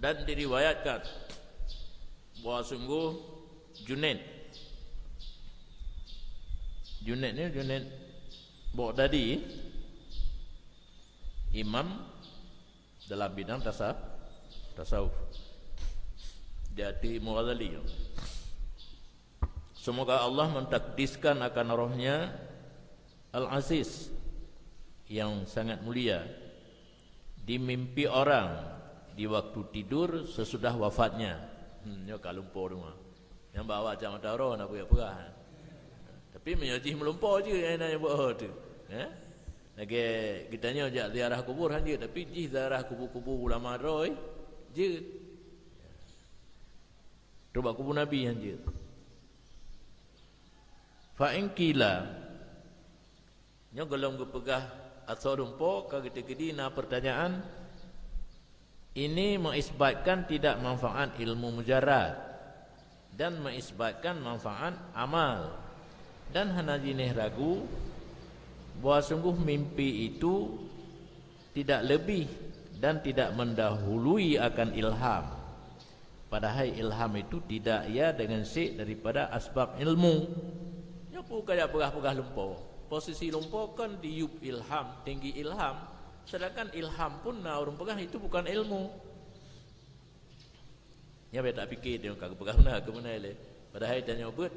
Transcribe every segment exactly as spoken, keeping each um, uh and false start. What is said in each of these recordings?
Dan diriwayatkan bahwa sungguh Junaid, Junaid ni Junaid Baghdadi, imam dalam bidang tasa-, tasawuf, di até Imam Ghazali. Semoga Allah mentakdiskan akan rohnya Al-Aziz yang sangat mulia, dimimpi orang di waktu tidur sesudah wafatnya. Hmm, nyoe ka lumpoe teuma. Nyang bak awak cak mata uroe na peugah-peugah. Tapi meunyoe jih meulumpoe jih nyang na nyang buet tu. Eh? Lagèe geutanyoe jak ziarah kubur han jeuet, tapi jih ziarah kubu-kubu ulama droe jeuet. Trok bak kubu Nabi han jeuet. Fa in qila, nyoe gohlom geupeugah asoe lumpoe ka geuteukidi na peurtanyaan, ini mengisbatkan tidak manfaat ilmu mujarrad dan mengisbatkan manfaat amal, dan hana jinéh ragu bahwa sungguh mimpi itu tidak lebih dan tidak mendahului akan ilham. Padahai ilham itu tidak ia dengan syek daripada asbab ilmu. Nyoe peue kajak peugah-peugah lumpoe. Posisi lumpoe kan diyueb ilham, tinggi ilham. Sedangkan ilham pun na ureuëng peugah itu bukan ilmu. Nyoe bèk tapike teuh ka geupeugah meunan keu meunan lé. Padahai tanyoe beuet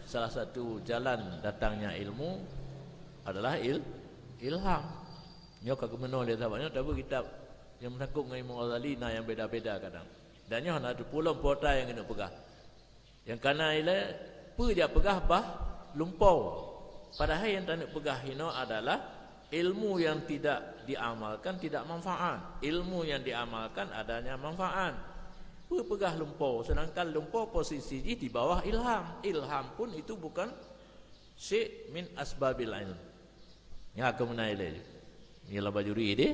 salah satu jalan datangnya ilmu adalah il-, ilham. Nyoe ka geumeunoe lé sahabat nyoe, tabu kitab nyang meusangkot ngon Imam Ghazali na nyang beda-beda kadang. Dan nyoe hana teupeulom pota nyang keuneuk peugah. Nyang kana ilée peue jak peugah bah lumpoe. Padahai nyang taneuk peugah hinoe adalah ilmu yang tidak diamalkan tidak manfaat. Ilmu yang diamalkan adanya manfaat. Peue peugah lumpoe, sedangkan lumpoe posisi jih di bawah ilham. Ilham pun itu bukan syek min asbabil ilm. Nyan keuh meunan ilée. Nyoe lam bajuri deh.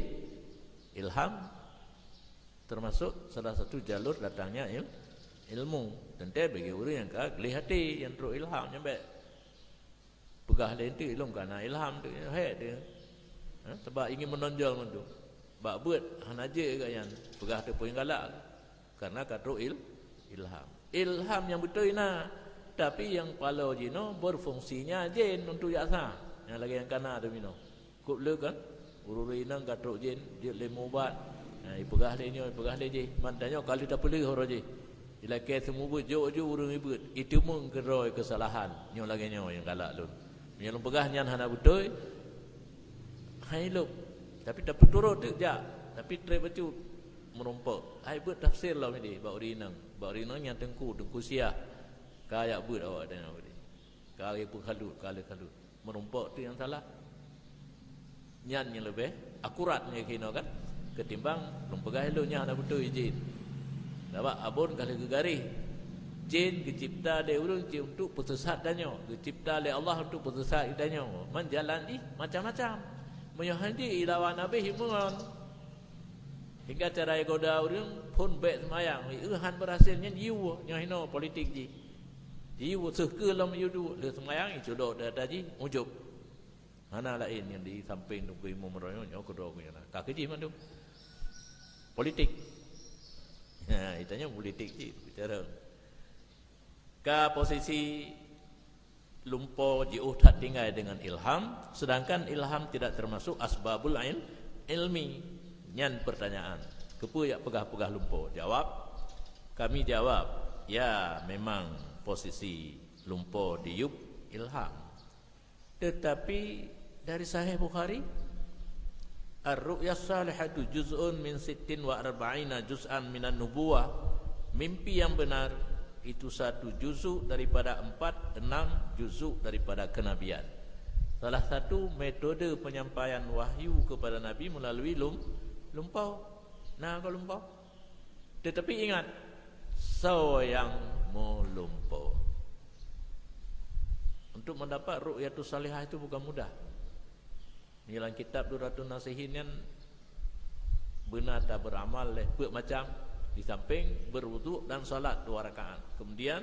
Ilham termasuk salah satu jalur datangnya il-, ilmu. Teuntée bagi ureuëng nyang ka gleh até, nyang trok ilham, nyang bék peugah lé teuk ilôn ka na ilham teuk, hék teuk. Ha, sabab ingin menonjol mandum. Bak beuet hana jeuet gobnyan, peugah teuk peue nyang galak. Karena ka trok il-, ilham. Ilham nyang beutôi na, tapi nyang paloe jinoe berfungsinya jén untuk jak sa. Nyang lagée nyang kana teuminoe. Kok le kan? Ureuëng inong ka trok jén, jeuet lé mubat. Nah, ipeugah lé nyoe, ipeugah lé jih. Man tanyoe ka lheueh tapeuleueh uroe jih. Ilakée seumeubeuet jok ju ureuëng ibeuet, iteumeung keudroe keusalahan. Nyoe lagée nyoe nyang galak lôn. Meunyoe lôn peugah nyan hana beutôi, hai lom. Tapi tapeuturot teuk jak, tapi treb bacut meurumpok. Hai beuet tafsir lom ideh bak ureuëng inong. Bak ureuëng inong nyang teungku, teungku siah. Ka jak beuet awak dan awak ideh. Ka lheueh peukhalut, ka lheueh khalut. Meurumpok tu nyang salah. Nyan nyang leubeh akurat nyang keunoe kan, ketimbang lôn peugah ilôn nyan hana beutôi jén. Sabab abon ka lheueh geugaréh. Jén geucipta lé ureuëng jih untuk peuseusat tanyoe, geucipta lé Allah untuk peuseusat geutanyoe. Man jalan jih macam-macam. Meunyoe han jih ilawan abéh imeungon. Hingga cara igoda ureuëng phon bék seumayang, i eu han beurhasil nyan jiyue, nyoe hinoe politik jih. Jiyue seuh keu lom yudu, lheueh seumayang icudok data jih, ujub. Hana laén nyang di sampéng teungku imum meurayong nyoe keudroe keu nyan. Ka keu jih mandum. Politik. Ha, itanya politik cit bicara. Ka posisi lumpoe jiôh that tinggai dengan ilham, sedangkan ilham tidak termasuk asbabul il-, ilmi. Nyan pertanyaan. Keupeue jak peugah-peugah lumpoe? Jawab, kami jawab, ya memang posisi lumpoe diyueb ilham. Tetapi dari Sahih Bukhari, "Ar-ru'ya salihatu juz'un min sittin wa arba'ina juz'an minan nubuwah." Mimpi yang benar itu satu juzuk daripada empat, enam juzuk daripada kenabian. Salah satu metode penyampaian wahyu kepada Nabi melalui lum-, lumpoe. Nah, kalau lumpoe. Tetapi ingat, soe nyang meulumpoe. Untuk mendapat ru'yatus salihah itu bukan mudah. Di dalam kitab Durratun Nasihin nyan beuna taberamal lé peuet macam, di samping berwuduk dan salat dua rakaat. Kemudian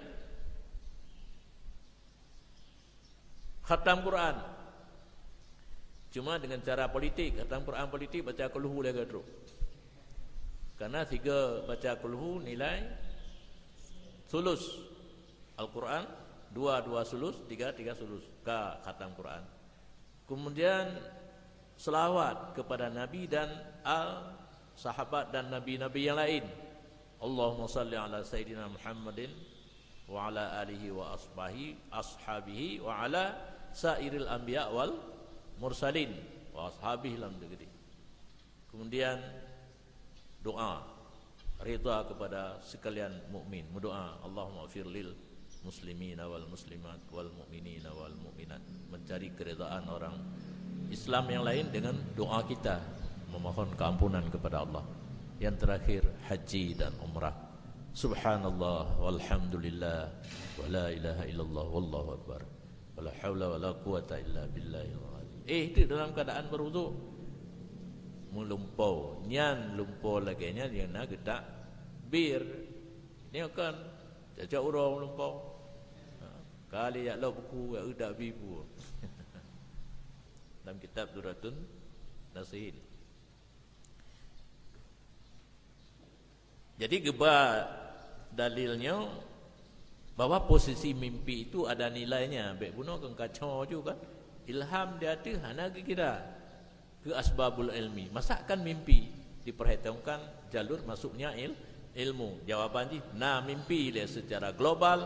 khatam Quran. Cuma dengan cara politik, khatam Quran politik baca kulhu lé ka trok. Karena tiga baca kulhu nilai sulus Al-Quran, dua, dua sulus, tiga, tiga sulus. Ka khatam Quran. Kemudian selawat kepada Nabi dan al sahabat dan nabi-nabi yang lain. Allahumma salli ala Sayyidina Muhammadin wa ala alihi wa asbahi, ashabihi wa ala sairil anbiya wal mursalin wa ashabihi lam degedi. Kemudian doa rida kepada sekalian mukmin, berdoa, Allahumma fir lil muslimina wal muslimat wal mu'minina wal mu'minat, mencari keridaan orang Islam yang lain dengan doa kita, memohon keampunan kepada Allah. Yang terakhir, haji dan umrah. Subhanallah walhamdulillah wa la ilaha illallah wallahu akbar. Wala haula wala quwata illa billahil azim. Eh, itu dalam keadaan berwuduk. Meulumpo, nyan lumpo lagée nyan nyang na geutak bir. Nyoe kan cocok uroe meulumpo. Ha, kali yak lok buku yak udak bibu. Dalam kitab Duratun Nasihin. Jadi geuba dalil nyoe bahwa posisi mimpi itu ada nilainya. Bék bunoe keu kaco ju kan. Ilham di ateueh hana geukira keu asbabul ilmi. Masak kan mimpi diperhitungkan jalur masuknya il, ilmu. Jawaban jih na mimpi lé secara global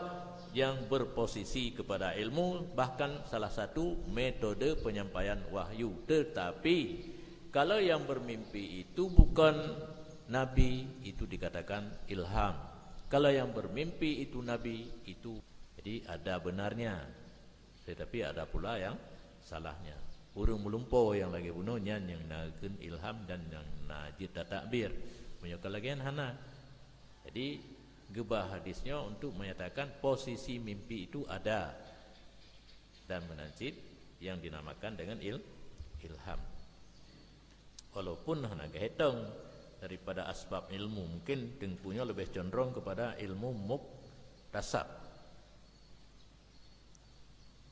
yang berposisi kepada ilmu, bahkan salah satu metode penyampaian wahyu. Tetapi kalau yang bermimpi itu bukan nabi, itu dikatakan ilham. Kalau yang bermimpi itu nabi, itu jadi ada benarnya. Tetapi ada pula yang salahnya. Ureuëng meulumpo yang lagée bunoe nyan nyang na geukheun ilham dan nyang na jeuet tatakbir. Meunyoe ka lagée nyan hana. Jadi geuba hadis nyoe untuk menyatakan posisi mimpi itu ada. Dan meunan cit yang dinamakan dengan il, ilham. Walaupun hana geuhitong daripada asbab ilmu, mungkin teungku nyoe leubeh condrong kepada ilmu muktasab.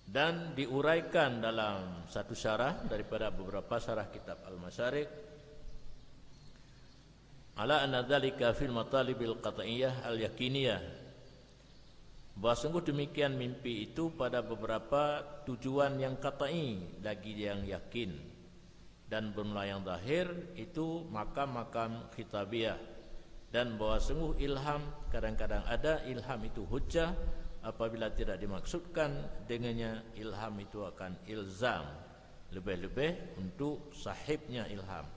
Dan diuraikan dalam satu syarah daripada beberapa syarah kitab Al-Masyariq, ala anna dzalika fil matalibil qat'iyah al-yakiniyah, bahwa sungguh demikian mimpi itu pada beberapa tujuan yang qat'i, lagi yang yakin, dan bermula yang zahir itu makam-makam khitabiyah, dan bahwa sungguh ilham kadang-kadang ada, ilham itu hujjah, apabila tidak dimaksudkan dengannya ilham itu akan ilzam, lebih-lebih untuk sahibnya ilham.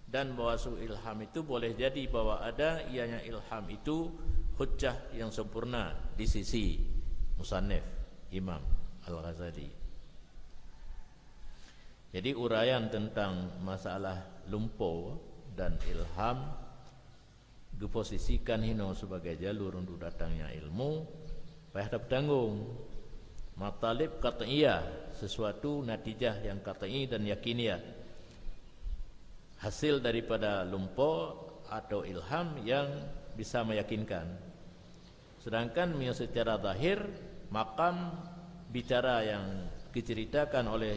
Dan bahwa su ilham itu boleh jadi bahwa ada ianya ilham itu hujjah yang sempurna di sisi musannif Imam Al-Ghazali. Jadi uraian tentang masalah lumpo dan ilham geuposisikan hinoe sebagai jalur untuk datangnya ilmu, payah tapeutanggong. Matalib qat'iyah, sesuatu natijah yang qat'i dan yakiniyah. Hasil daripada lumpo atau ilham yang bisa meyakinkan. Sedangkan meunyoe secara zahir, makam bicara yang diceritakan oleh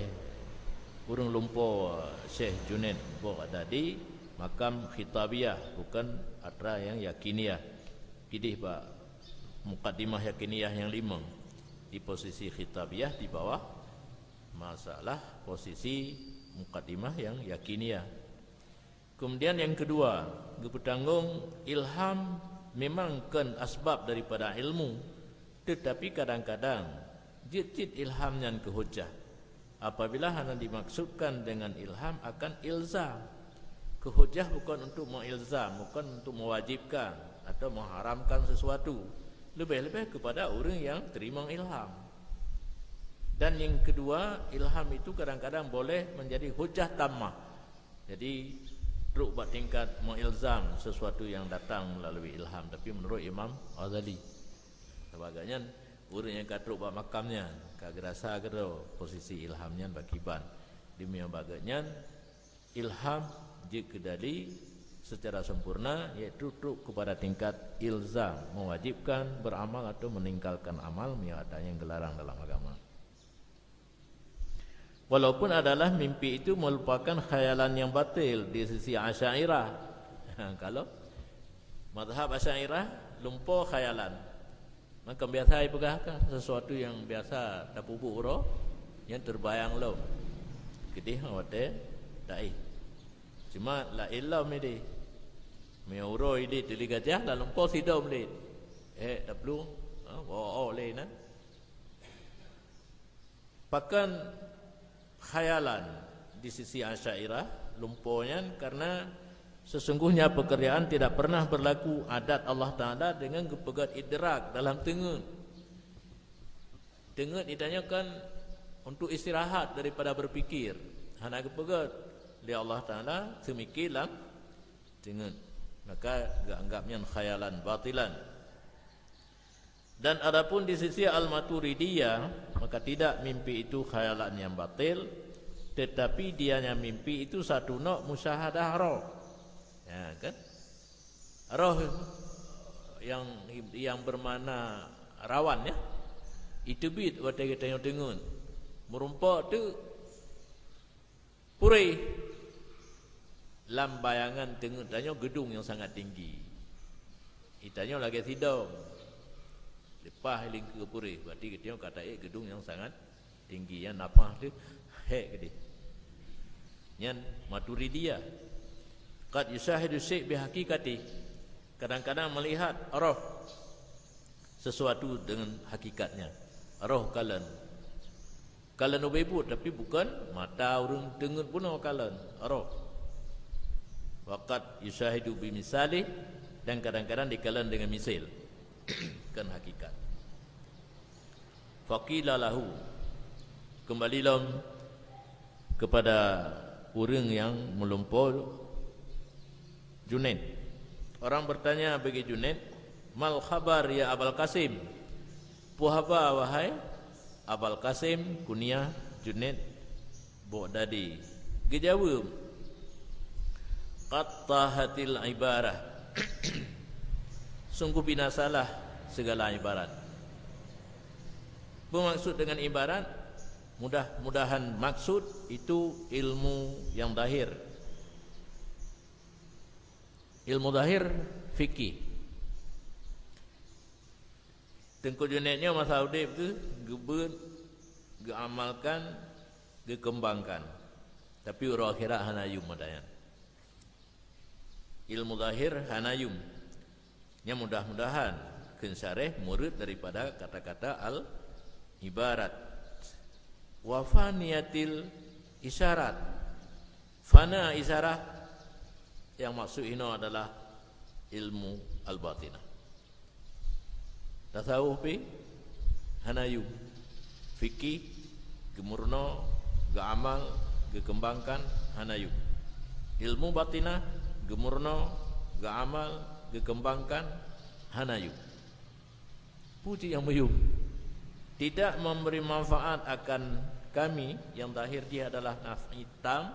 ureuëng lumpo Syekh Junaid Baghdadi, makam khitabiyah, bukan atra yang yakiniyah. Ideh bak mukaddimah yakiniyah yang limong, di posisi khitabiyah di bawah masalah posisi mukaddimah yang yakiniyah. Kemudian yang kedua, geupeutanggong ilham memang kon asbab daripada ilmu, tetapi kadang-kadang jeuet cit ilham nyan keu hujjah. Apabila hana dimaksudkan dengan ilham akan ilzam. Keu hujjah bukan untuk mengilzam, bukan untuk mewajibkan atau mengharamkan sesuatu, lebih-lebih kepada orang yang terima ilham. Dan yang kedua, ilham itu kadang-kadang boleh menjadi hujjah tammah. Jadi trok bak tingkat mengilzam sesuatu yang datang melalui ilham, tapi menurut Imam Ghazali. Sebagainya, ureuëng nyang ka trok bak makam nyan ka geurasa keudroe posisi ilham nyan bak kiban. Demi bak geuh nyan, ilham jeuet keudali secara sempurna, yaitu trok kepada tingkat ilzam, mewajibkan beramal atau meninggalkan amal meunyoe ada nyang geularang dalam agama. Walaupun adalah mimpi itu merupakan khayalan yang batil di sisi Asy'ariyah. Kalau Mazhab Asy'ariyah lumpo khayalan. Maka biasa ipeugah kan sesuatu nyang biasa tapeubuet uroe, nyang teubayang lom. Keudeh watée taéh. Cuma laén lom ideh. Meunyoe uroe ideh teuh lé gajah, lam lumpo sidom lé. Eh, taplueng, ha, bawa awak lé na. Pakon khayalan di sisi Asy'ariyah lumpo nyan, karena sesungguhnya pekerjaan tidak pernah berlaku adat Allah Taala dengan geupeugét idrak dalam teungeut. Teungeut itanyoe kan untuk istirahat daripada berpikir. Hana geupeugét lé Allah Taala seumike lam teungeut. Maka geuanggap nyan khayalan batilan. Dan adapun di sisi Al-Maturidiyah, maka tidak, mimpi itu khayalan yang batil, tetapi dianya mimpi itu satu nok musyahadah roh. Ya, kan? Roh yang, yang bermakna rawan, ya. Itu bit watée geutanyoe teungeut. Meurumpok tu puréh. Lam bayangan teungeut tanyoe geudong nyang sangat tinggi. Itanyoe lagée sidom. Leupah lingkeue puréh, berarti geutanyoe ka taék geudong nyang sangat tinggi, nyang napah teuh hék keudeh. Nyan Maturidiyah. Qad yusyahidu syai' bihaqiqatih. Kadang-kadang melihat roh sesuatu dengan hakikatnya. Roh kalon. Kalon ubé buet, tapi bukan mata ureuëng teungeut bunoe kalon, roh. Wa qad yusyahidu bimisalih, dan kadang-kadang dikalon dengan misil. Kan hakikat. Faqila lahu, kembali lom kepada ureuëng nyang meulumpo Junaid. Orang bertanya bagi Junaid, "Mal khabar ya Abal Qasim?" Peue haba, wahai Abal Qasim, kunyah Junaid Baghdadi. Geujaweueb, "Qad tahatil ibarah." Sungguh binasalah segala ibarat. Peue maksud dengan ibarat? Mudah-mudahan maksud itu ilmu yang zahir. Ilmu zahir fikih. Teungku Junaid nyoe masa udeb geuh geubeuet, geuamalkan, geukeumbangkan. Tapi uroe akhirat hana yum mata nyan. Ilmu zahir hana yum. Nya mudah-mudahan kheun syareh murid daripada kata-kata al-ibarat. Wa faniyatil isyarat. Fana isyarah yang maksud inoe adalah ilmu al-batinah. Tasawuf pih hana yum. Fikih geumeurunoe, geuamal, geukeumbangkan, hana yum. Ilmu batinah geumeurunoe, geuamal, geukeumbangkan, hana yum. Peue cit nyang meuyum? Tidak memberi manfaat akan kami, yang zahir jih adalah naf'i tam,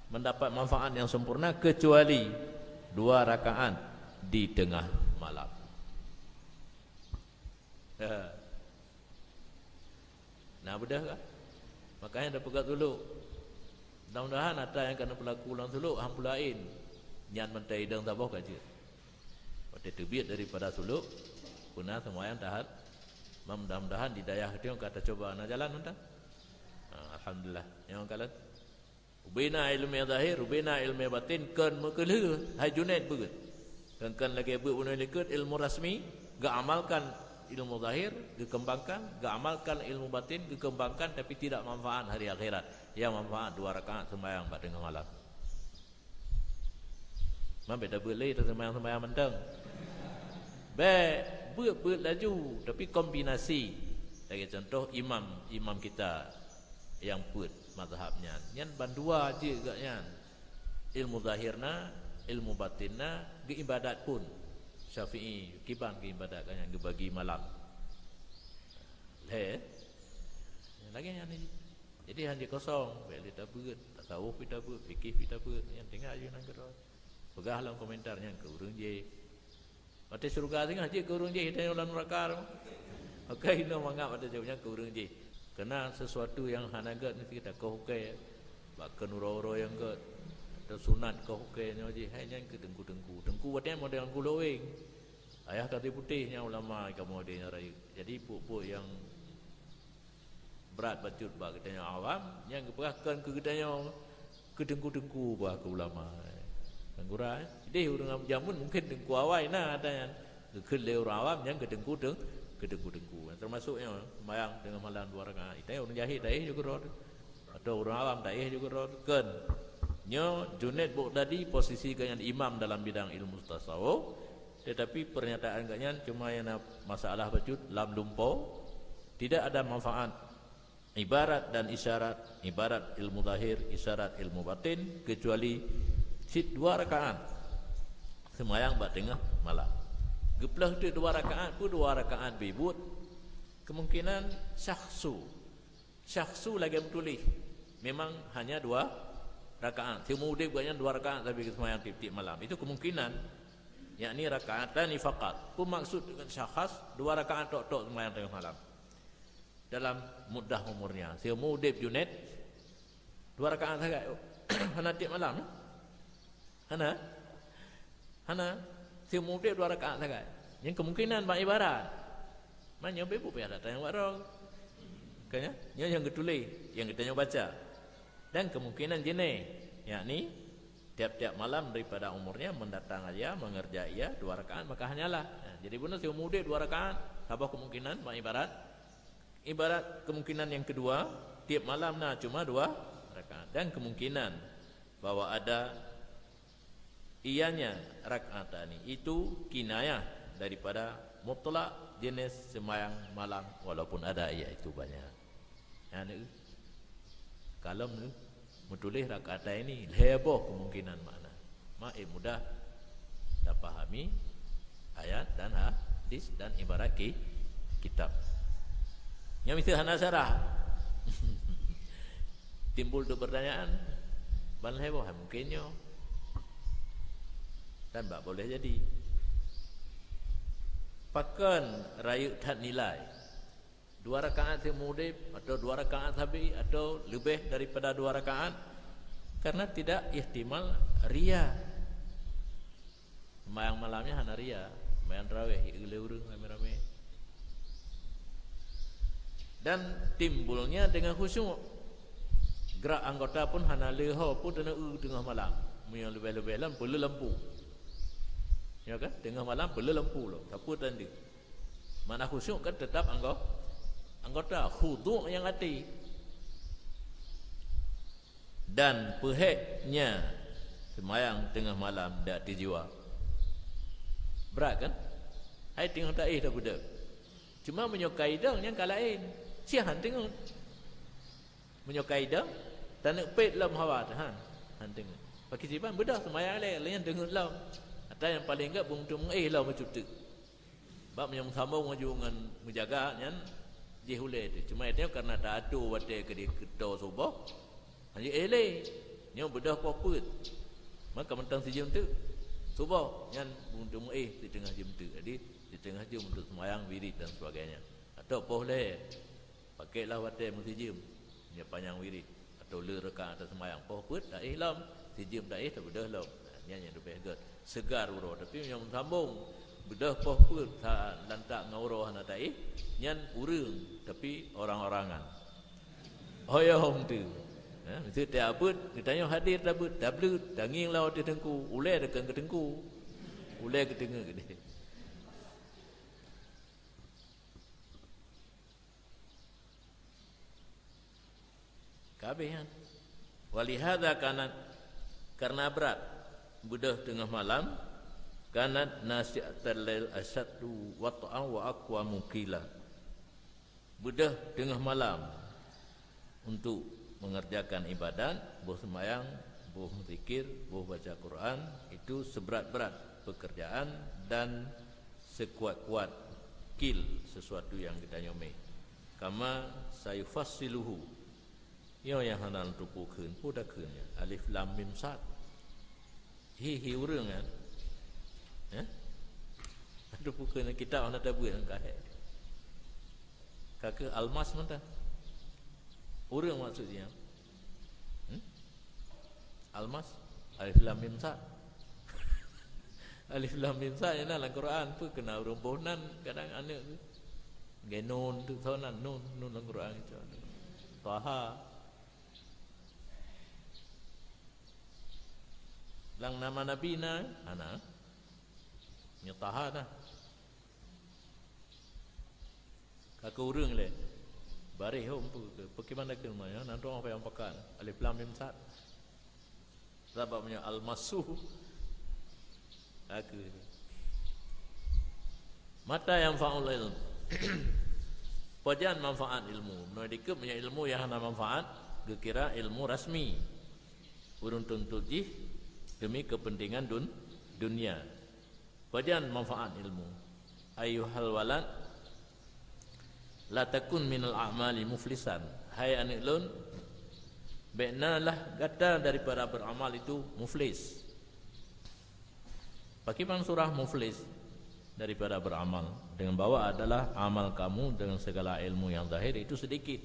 mendapat manfaat yang sempurna, kecuali dua rakaat di tengah malam. Ha. Nah, beudôh kah? Makanya tapeugah suluk. Mudah-mudahan atra nyang ka neupeulaku lam suluk han peulaén. Nyan mantong idong saboh ka jeuet. Watée teubiet daripada suluk, peuna seumayang tahajud. Mudah-mudahan di dayah geutanyoe ka tacuba na jalan mantong. Ha, alhamdulillah. Nyang kalon. Ubena ilmu zahir, ubena ilmu batin, kon meukeulheueh hai Junaid beuet. Kon, kon lagée beuet bunoe likot ilmu rasmi, geuamalkan ilmu zahir, geukeumbangkan, geuamalkan ilmu batin, geukeumbangkan, tapi tidak manfaat hari akhirat. Yang manfaat dua rakaat sembahyang bak teungoh malam. Man bék tabeuet lé, taseumayang-seumayang mantong. Bék, beuet-beuet laju, tapi kombinasi. Lagée contoh imam, imam kita nyang peuet mazhab nyan. Nyan bandua jeuet geuh nyan. Ilmu zahir na, ilmu batin na, geuibadat pun. Syafi'i kiban geuibadat geuh nyan geubagi malam. Lhée. Lagée nyan ni. Jadi han jeuet kosong, bék lé tabeuet, tasawuf pih tabeuet, fikih pih tabeuet, nyan tinggai aju nan keudroe. Peugah lam komentar nyan keu ureuëng jéh. Watée syeuruga singoh jeuet keu ureuëng jéh, tanyoe lam neuraka. Maka inoe mangat watée jaweueb nyan keu ureuëng jéh. Keureuna sesuatu nyang hana gét meusti takoh ukée bak keuneurô-uroe nyang gét. Atau sunat kah, oke nyoe jih, hai nyan keu teungku-teungku. Teungku watée model teungku loweng. Ayah kati putéh nyan ulama kamoe deh nyan rayeuk. Jadi, pok-pok nyang brat bacut bak geutanyoe awam, nyang geupeugah kon keu geutanyoe, keu teungku-teungku bah keu ulama. Kan gura, eh? Deh ureuëng jameun mungken teungku awai na ata nyan. Geukheun lé ureuëng awam nyang keu teungku-teung-, keu teungku-teungku. Termasuk nyoe, sembahyang teungoh malam dua rakaat. Itai ureuëng jahé taéh juga rot. Atau ureuëng awam taéh juga rot. Kon. Nyoe Junaid Baghdadi posisi geuh nyan imam dalam bidang ilmu tasawuf. Tetapi pernyataan geuh nyan cuma nyang na masalah bacut lam lumpo. Tidak ada manfaat ibarat dan isyarat, ibarat ilmu zahir, isyarat ilmu batin, kecuali cit dua rakaat seumayang bak teungoh malam. Geupeuleueh teuk dua rakaat, peue dua rakaat beubuet? Kemungkinan syakhsu. Syakhsu lagée meutuléh, memang hanya dua rakaat. Seumeu udeb gobnyan dua rakaat sabe geuseumayang tieb-tieb malam. Itu kemungkinan, yakni rakaatani faqat. Peue maksud dengan syakhas? Dua rakaat tok-tok seumayang teungoh malam. Dalam mudah umurnya. Seumeu udeb Junaid, dua rakaat sagai. Hana tieb malam, eh? Hana? Hana. Seumeu udeb dua rakaat sagai. Nyang kemungkinan bak ibarat. Man nyoe beubuet payah datang nyang bak droe. Kan nyoe? Nyoe nyang geutuléh, nyang geutanyoe baca. Dan kemungkinan jeuneh, yakni tiap-tiap malam daripada umurnya mendatang ia, mengerjai ia dua rakaat, maka hanyalah. Nah, jadi beuna seumeu udeb dua rakaat, saboh kemungkinan bak ibarat. Ibarat kemungkinan yang kedua, tiap malam na cuma dua rakaat. Dan kemungkinan bahwa ada ianya rakaatani itu kinayah daripada mutlak jenis sembahyang malam walaupun ada ia itu banyak. Nyan, eh, kalon, eh, meutuléh rakaataini lhée boh kemungkinan makna. Ma, eh, mudah tapahami ayat dan hadis dan ibarat ki-, kitab. Nyang miseue hana syarah. Timbul tu pertanyaan, ban lhée boh, hai mungken nyoe. Dan bak boleh jadi. Pakon rayeuk that nilai? Dua rakaat seumeu udeb, atau dua rakaat sabe, atau leubeh daripada dua rakaat, karena tidak ihtimal ria. Sembahyang malamnya hana ria, sembahyang tarawih, ieu lé ureuëng ramé-ramé. Dan timbulnya dengan khusyuk. Gerak anggota pun hana lé ho pun teuneu teungoh malam. Meunyoe leubeh-leubeh lom, peuleueh lampu. Ya kan? Teungoh malam, peuleueh lampu lom. Sapeue tanda? Makna khusyuk kan tetap anggo-, anggota, khudu' nyang até. Dan peuheknya seumayang teungoh malam dak teujiwa. Brat kan? Hai teungoh taéh tapeudeuh. Cuma meunyoe ka idong nyan ka laén. Siah han teungoh. Meunyoe ka idong, taneuk pet lom hawa teuh han, han teungoh. Pakriban beudôh seumayang lé, lé nyan teungoh lom. Ata nyang paleng gét beumeuteumeung éh lom meucuteuk. Bak meunyoe meusambông laju ngon meujaga nyan jih ulée teuh. Cuma nyoe kareuna taatur watée keudeh keutoe suboh, han jeuet éh lé. Nyoe beudôh poh peuet. Maka mantong sijeuem teuk suboh nyan beuteumeuéh siteungoh jeuem teuk. Jadi siteungoh jeuem untuk seumayang, wirid dan sebagainya. Atau poh lhée, pakeklah watée meusijeuem, nyoe panyang wirid. Atau le reukaat taseumayang, poh peuet taéh lom, sijeuem taéh tabeudôh lom. Nah, nyan nyang leubeh gét. Seugar uroe, tapi nyang meusambông, beudôh poh peuet sa-, lantak ngon uroe hana taéh, nyan ureuëng, tapi orang-orangan. Oyong tu. Ha, miseue tiap peuet, geutanyoe hadir tabeuet, tableut, tangieng lam ateueh teungku, ulée deukon keu teungku. Ulée keu teungku keudeh. Ka habéh nyan. Walihada kanat, karena brat, beudôh teungoh malam, kanat nasiatal lail asyaddu wat'an wa aqwa muqila. Beudôh teungoh malam untuk mengerjakan ibadat, boh seumayang, boh zikir, boh baca Quran, itu seberat-berat pekerjaan dan sekuat-kuat kil sesuatu yang geutanyoe méh. Kama sayufassiluhu. Nyoe nyang hana lôn tupeue kheun, peue takheun nyan? Alif lam mim sad. Hi, hi ureuëng kan? Eh? Tupeue kheun kitab hana tabeuet ngon kahé. Ka keuh almas mantong. Ureuëng maksud jih nyan. Hmm? Almas. Alif lam mim sad. Alif lam mim sad nyang na lam Quran, peue keunan ureuëng boh nan kadang aneuk tu. Lagée nun tu, soe nan nun, nun lam Quran itu. Taha. Lam nama Nabi na, hana. Nyoe Taha dah. Ka keu ureuëng lé. Baréh hom peue ke? Bagaimana keu namanya? Nan dong apa yang pakat? Alif lam mim sad. Sabab meunyoe al-massu. Aku. Mata yang fa'ul ilm. Pajan manfaat ilmu. Meunyoe dikeue meunyoe ilmu yang hana manfaat, geukira ilmu rasmi. Ureuëng tuntut jih demi kepentingan dun-, dunia. Pajan manfaat ilmu? Ayuhal walad, la takun minal a'mali muflisan. Hai aneuk lôn, bék na lah gata daripada beramal itu muflis. Pakriban surah muflis daripada beramal? Dengan bahwa adalah amal kamu dengan segala ilmu yang zahir itu sedikit.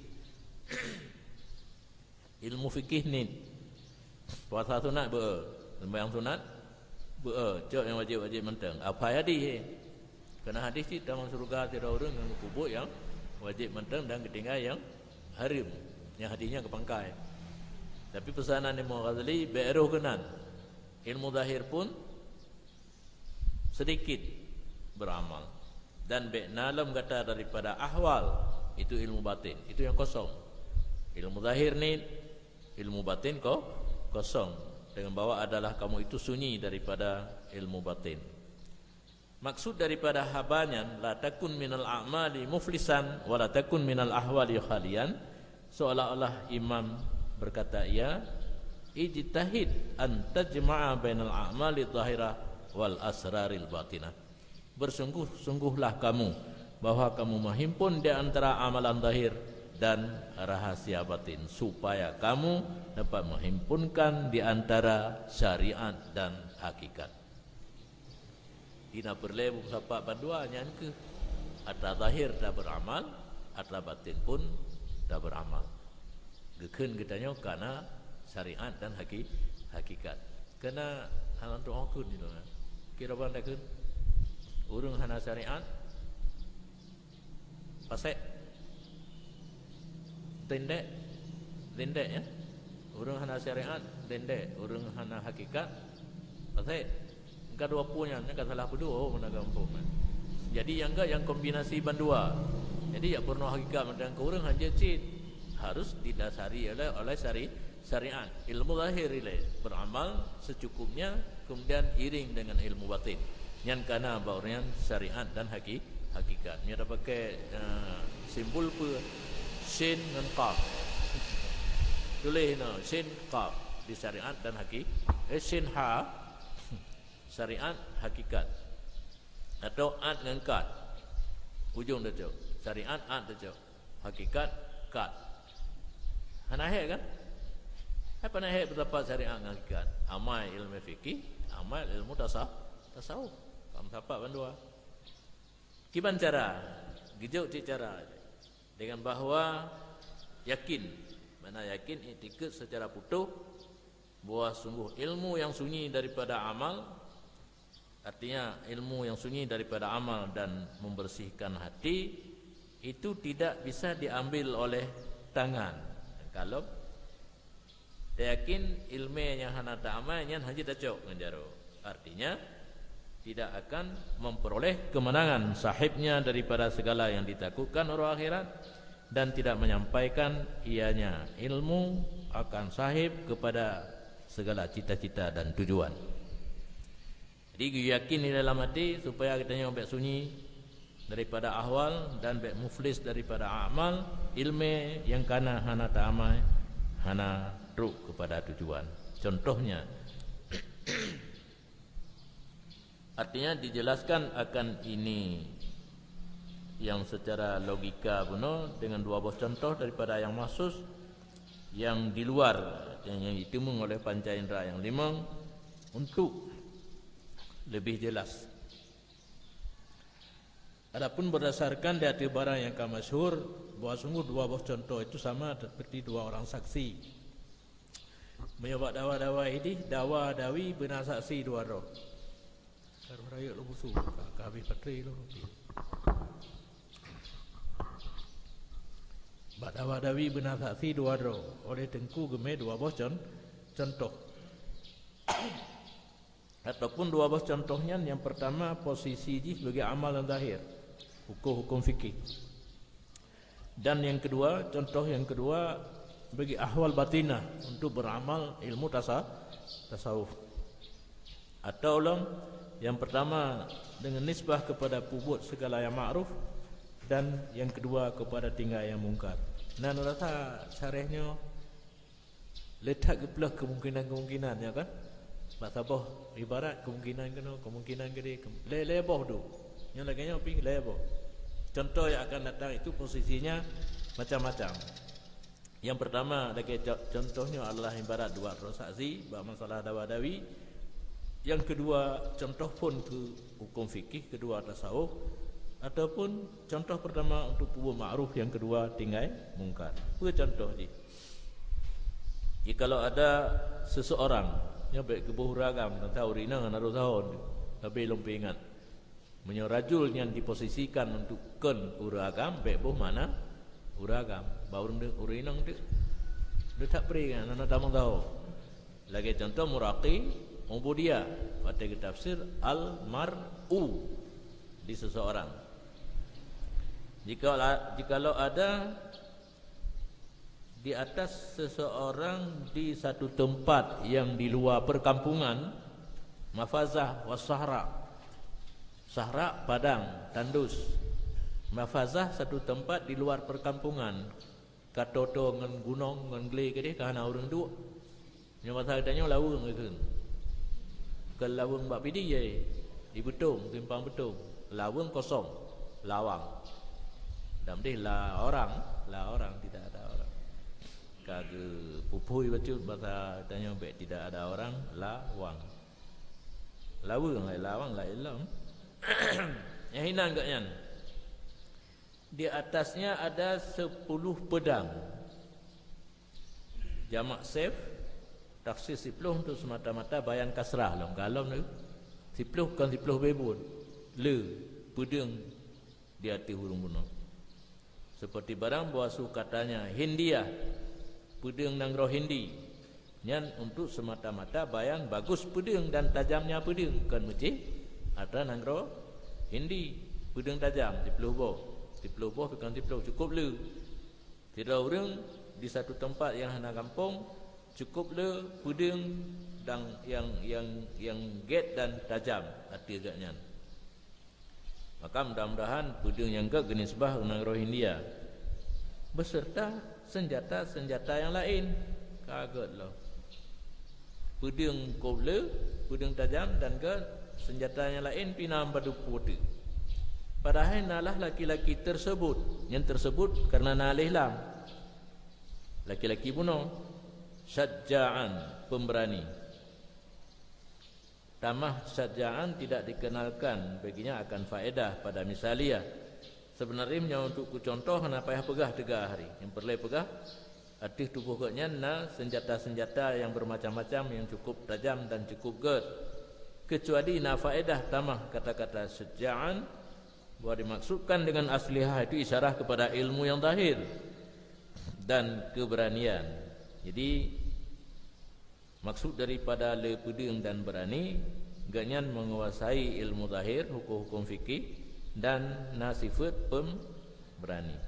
Ilmu fikih nit. Puasa sunat beu, sembahyang sunat beu, cok nyang wajéb-wajéb mantong. Apa jadi? Kena hadis cit tamong syurga sidroe ureuëng ngon peubuet nyang wajéb mantong dan geutinggai nyang hareuem. Nyang hadis nyan geupangkai. Tapi peusanan Imam Ghazali, bék roh keunan. Ilmu zahir pun sedikit beramal. Dan bék na lom gata daripada ahwal, itu ilmu batin, itu yang kosong. Ilmu zahir ni, ilmu batin ko-, kosong. Dengan bahwa adalah kamu itu sunyi daripada ilmu batin. Maksud daripada haba nyan, la takun minal a'mali muflisan, wa la takun minal ahwali khalian, seolah-olah imam berkata ia, ijtahid an tajma'a bainal a'mali zahirah wal asraril batinah. Bersungguh-sungguhlah kamu bahwa kamu menghimpun di antara amalan zahir dan rahasia batin, supaya kamu dapat menghimpunkan di antara syariat dan hakikat. Di na peureulée beumeusapat bandua nyan keuh, atra zahir taberamal, atra batin pun taberamal. Geukheun geutanyoe kana syariat dan haki-, hakikat. Kana hana tuoh kheun di luwa. Kira ban takheun, ureuëng hana syariat, fasek. Tindek, tindek ya. Ureuëng hana syariat, tindek. Ureuëng hana hakikat, fasek. Ka dua pue nyan, nyan ka salah peuduek, oh, mana gampông kan. Jadi nyang ka nyang kombinasi bandua. Jadi yak peurunoe hakikat mantong keu ureuëng hanjeuet cit. Harus didasari oleh, oleh syari-, syariat. Ilmu zahir ilée beramal secukupnya, kemudian iring dengan ilmu batin. Nyan kana bak ureuëng nyan syariat dan haki-, hakikat. Nyoe tapakai, eh, simbol peue? Sin ngon qaf. Tuléh na sin qaf di syariat dan haki-, eh, sin ha syariat hakikat. Atau at ngon kat. Ujong tacok. Syariat at tacok. Hakikat kat. Hana hék kan? Hai pana hék beutapat syariat ngon hakikat. Amai ilmu fikih, amai ilmu tasa-, tasawuf. Ka meusapat bandua. Kiban cara? Geujok cit cara. Dengan bahwa yakin. Makna yakin, iktikad secara putôh bahwa sungguh ilmu yang sunyi daripada amal, artinya ilmu yang sunyi daripada amal dan membersihkan hati, itu tidak bisa diambil oleh tangan. Kalau tayakin ilmu yang hana taamal nyan hanya tacok ngon jaroe. Artinya, tidak akan memperoleh kemenangan sahibnya daripada segala yang ditakutkan orang akhirat dan tidak menyampaikan ianya ilmu akan sahib kepada segala cita-cita dan tujuan. Jadi, geuyakin di dalam hati supaya geutanyoe bék sunyi daripada ahwal dan bék muflis daripada amal, ilmu yang kana hana taamai, hana trok kepada tujuan. Contohnya, artinya dijelaskan akan ini yang secara logika bunoe dengan dua boh contoh daripada yang mahsus, yang di luar, yang, yang diteumong oleh panca indera yang limong untuk lebih jelas. Adapun berdasarkan di ateueh barang yang ka masyhur, bahwa sungguh dua boh contoh itu sama seperti dua orang saksi. Meunyoe bak dawa-dawa idih, dawa-dawi beuna saksi dua droe. Ka rayeuk lôn musu, ka, ka habéh baterai lôn. Bak dawa-dawi beuna saksi dua droe, oleh teungku geumé dua boh con-, contoh. Ataupun dua boh contoh nyan, nyang pertama posisi jih bagi amal nyang zahir, hukum-hukum fikih. Dan yang kedua, contoh yang kedua bagi ahwal batinah untuk beramal ilmu tasa-, tasawuf. Atau lom, yang pertama dengan nisbah kepada peubuet segala yang ma'ruf, dan yang kedua kepada tinggai yang mungkar. Nah, rasa syarah nyoe le that geupeuleueh kemungkinan-kemungkinan, ya kan? Bak saboh ibarat kemungkinan keunoe, kemungkinan keudeh, ke-, lé-lé boh duek. Nyoe lagèe nyoe pih lé boh. Contoh yang akan datang itu posisinya macam-macam. Yang pertama, lagèe co-, contoh nyoe adalah ibarat dua droe saksi bak masalah dawa-dawi. Yang kedua, contoh phon keu hukum fikih, kedua tasawuf, ataupun contoh pertama untuk peubuet ma'ruf, yang kedua tinggai mungkar. Peue contoh jih? Jikalau ada seseorang, nyoe bèk geuboh ureueng agam, teuntang ureueng inong hana rôh tahon, tapi lôn peuingat. Meunyoe rajul nyan diposisikan untuk kon ureueng agam, bèk boh makna ureueng agam. Bak ureueng de-, ureueng inong teuk. Deuh that pri nyan, hana tamong tahu. Lagèe contoh muraqi, ubudiyah, watèe geutafsir al-mar'u, di seseorang. Jika la-, jikalau ada di atas seseorang di satu tempat yang di luar perkampungan, mafazah was sahra. Sahra, padang, tandus. Mafazah, satu tempat di luar perkampungan. Ka toe-toe ngon gunong, ngon glé keudeh, ka hana ureueng duek. Nyoe basa geutanyoe laweueng geukheun. Kon laweueng bak Pidie, di Beutong, simpang Beutong. Laweueng kosong, lawang. Dan deh la orang, la orang, tidak ada orang. Ka geupupui bacut basa geutanyoe bèk tidak ada orang, lawang. Laweueng, lawang laén lom. Nyang hinan geuh nyan. Di atasnya ada sepuluh pedang. Jamak saif, takhsis siploh untuk semata-mata bayan kasrah lom. Galom tu, siploh kon siploh bèe buet. Le, peudeueng di ateueh ureueng bunoe. Seperti barang bahwa su katanya Hindia, peudeueng nanggroe Hindi. Nyan untuk semata-mata bayan bagus peudeueng dan tajamnya peudeueng, kon meucéh atra nanggroe Hindi. Peudeueng tajam, siploh boh. Siploh boh kon siploh, cukup le. Sidroe ureueng di satu tempat yang hana gampông, cukup le peudeueng dan yang, yang, yang gét dan tajam ateueh geuh nyan. Maka mudah-mudahan peudeueng nyang gét geunisbah u nanggroe Hindia, beserta senjata-senjata nyang laén. Ka gét lom. Peudeueng kôb le, peudeueng tajam dan gét, senjata nyang laén pih na padub pue teuk. Padahai na lah laki-laki tersebut, nyang tersebut karena na alif lam. Laki-laki bunoe, syaja'an, pemberani. Tamah syaja'an tidak dikenalkan, baginya akan faedah pada misaliah. Sebenarnya meunyoe untuk kucontoh hana payah peugah teuga hari. Nyang peureulée peugah, ateueh tuboh geuh nyan na senjata-senjata yang bermacam-macam yang cukup tajam dan cukup gét. Kecuali na faedah tamah kata-kata syaja'an, bahwa dimaksudkan dengan aslihah itu isyarah kepada ilmu yang zahir dan keberanian. Jadi, maksud daripada le peudeueng dan berani, geuhnyan menguasai ilmu zahir, hukum-hukum fikih, dan na sifat pemberani.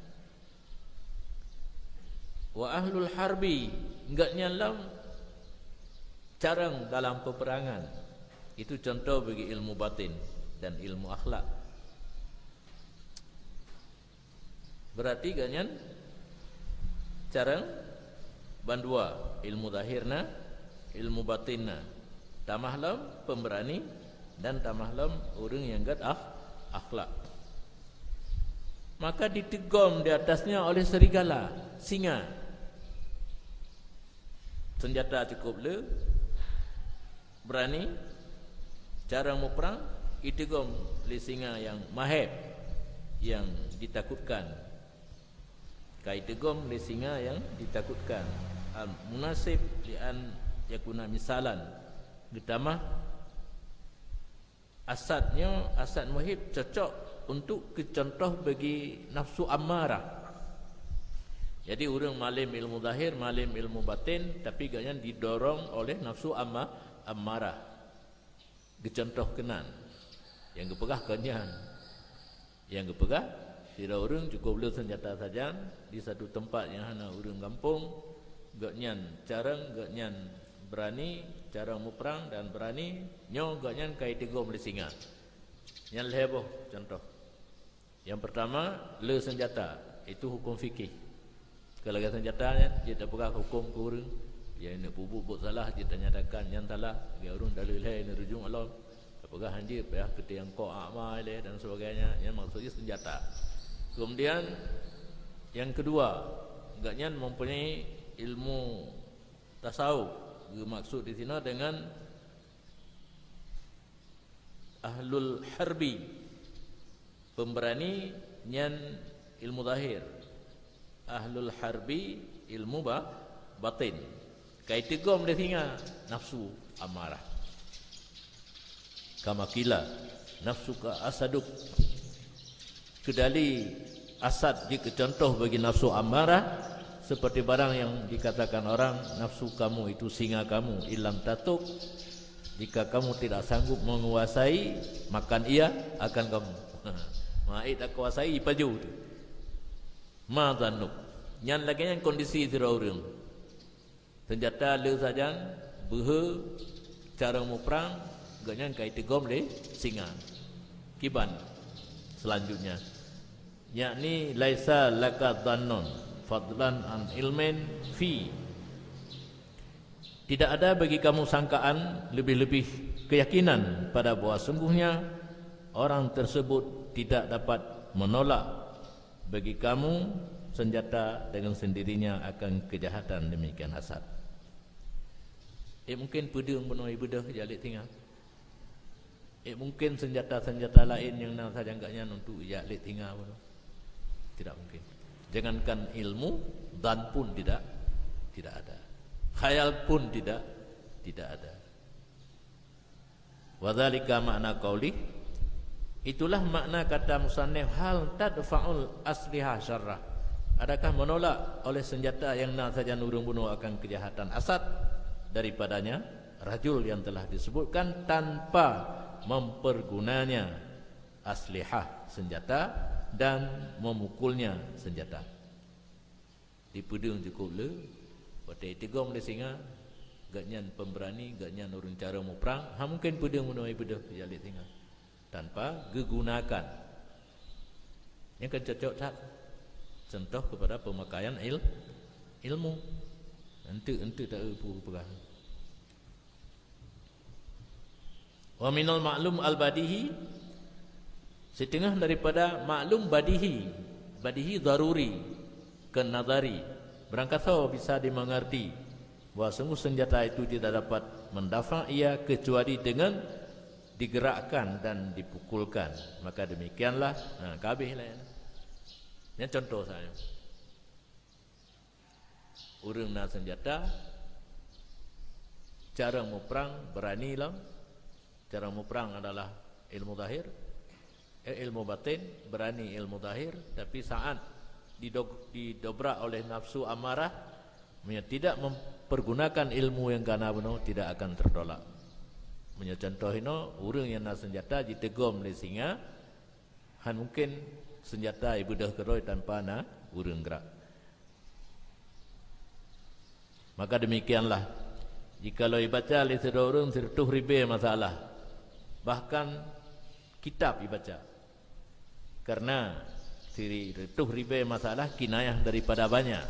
Wa ahlul harbi, geuhnyan lom carông dalam peperangan. Itu contoh bagi ilmu batin dan ilmu akhlak. Berarti geuhnyan carông bandua, ilmu zahir na, ilmu batin na. Tamah lom pemberani dan tamah lom ureuëng nyang gét akh-, akhlak. Maka diteugom di atasnya oleh serigala, singa. Senjata cukup le, berani, cara muprang, iteugom lé singa nyang maheb, nyang ditakutkan. Ka iteugom lé singa nyang ditakutkan. Al-munasib li an Yakuna misalan, geutamah asad nyoe, asad muhib cocok untuk keu contoh bagi nafsu ammarah. Jadi ureuëng malém ilmu zahir, malém ilmu batin, tapi gobnyan didorong oleh nafsu amma-, ammarah. Geucontoh keunan. Nyang geupeugah kon nyan. Nyang geupeugah, sidroe ureuëng cukup le seunjata sajan di satu teumpat nyang hana ureuëng gampông, gobnyan carông, gobnyan beurani, carông muprang dan beurani, nyoe gobnyan ka jiteugom lé singa. Nyan lhée boh contoh. Nyang peurtama, le seunjata, itu huköm fikih. Keu lagée seunjata nyan, jeuet tapeugah huköm keu ureuëng, nyang neuk peubuet buet salah, jeuet tanyatakan nyan salah, lagée ureuëng daleuh lhée neurujung alon, tapeugah hanjeuet payah keu teuh nyang kok ama ilée dan sebagainya, nyan maksud jih seunjata. Kemudian, nyang keudua, gobnyan mempunyai ilmu tasawuf, geumaksud di sinoe dengan ahlul harbi, pemberani nyan ilmu zahir. Ahlul harbi ilmu ba-, batin. Ka jiteugom lé singa nafsu amarah. Kama qila, nafsuka asaduk. Keudali asad jeuet keu contoh bagi nafsu amarah, seperti barang yang dikatakan orang, "Nafsu kamu itu singa kamu, ilam tatuk, jika kamu tidak sanggup menguasai, makan ia akan kamu." Ma'it tak kuasai, paju tu. Ma zannuk. Nyan lagée nyan kondisi sidroe ureuëng. Seunjata le sajan, beuhe, carông muprang, gobnyan ka jiteugom lé singa. Kiban selanjutnya, yakni laisa laka dhannun fadlan an ilmin fi. Tidak ada bagi kamu sangkaan, lebih-lebih keyakinan pada bahwa sungguhnya orang tersebut tidak dapat menolak bagi kamu senjata dengan sendirinya akan kejahatan demikian hasad. Eh, mungkin peudeueng bunoe ibeudôh jak lét singa. Eh, mungkin senjata-senjata laén nyang na sajan gobnyan untuk jak lét singa bunoe. Tidak mungkin. Jangankan ilmu, dhan pun tidak, tidak ada. Khayal pun tidak, tidak ada. Wa dzalika makna qaulih, itulah makna kata musannif, "Hal tadfa'ul asliha syarrah?" Adakah menolak oleh senjata yang na sajan ureuëng bunoe akan kejahatan asad daripadanya rajul yang telah disebutkan tanpa mempergunanya aslihah senjata dan memukulnya senjata? Dipeudeueng cukup le, watée jiteugom lé singa, gobnyan pemberani, gobnyan ureuëng carông muprang, hana mungken peudeueng bunoe ibeudôh jak lét singa tanpa geugunakan. Nyan kan cocok that contoh kepada pemakaian il-, ilmu. Enteuk-enteuk tak eu peue peugah. Wa minal maklum al-badihi, siteungoh daripada maklum badihi, badihi daruri, kon nazari. Beurangkasoe bisa dimengerti bahwa sungguh senjata itu tidak dapat mendafa ia kecuali dengan digerakkan dan dipukulkan. Maka demikianlah, ha, ka habéh lah. Nyan contoh saja. Ureuëng na senjata, carông muprang beurani lom. Carông muprang adalah ilmu zahir, eh, ilmu batin, beurani ilmu zahir, tapi saat dido-, didobrak oleh nafsu amarah, meunyoe tidak mempergunakan ilmu nyang ka na bunoe, tidak akan tertolak. Meunyoe contoh inoe, ureuëng nyang na senjata jiteugom lé singa, hana mungken senjata ibeudôh keudroe tanpa na ureuëng gerak. Maka demikianlah, jikalau ibaca lé sidroe ureuëng sireutôh ribée masalah, bahkan kitab ibaca, karena sireutôh ribée masalah kinayah daripada banyak,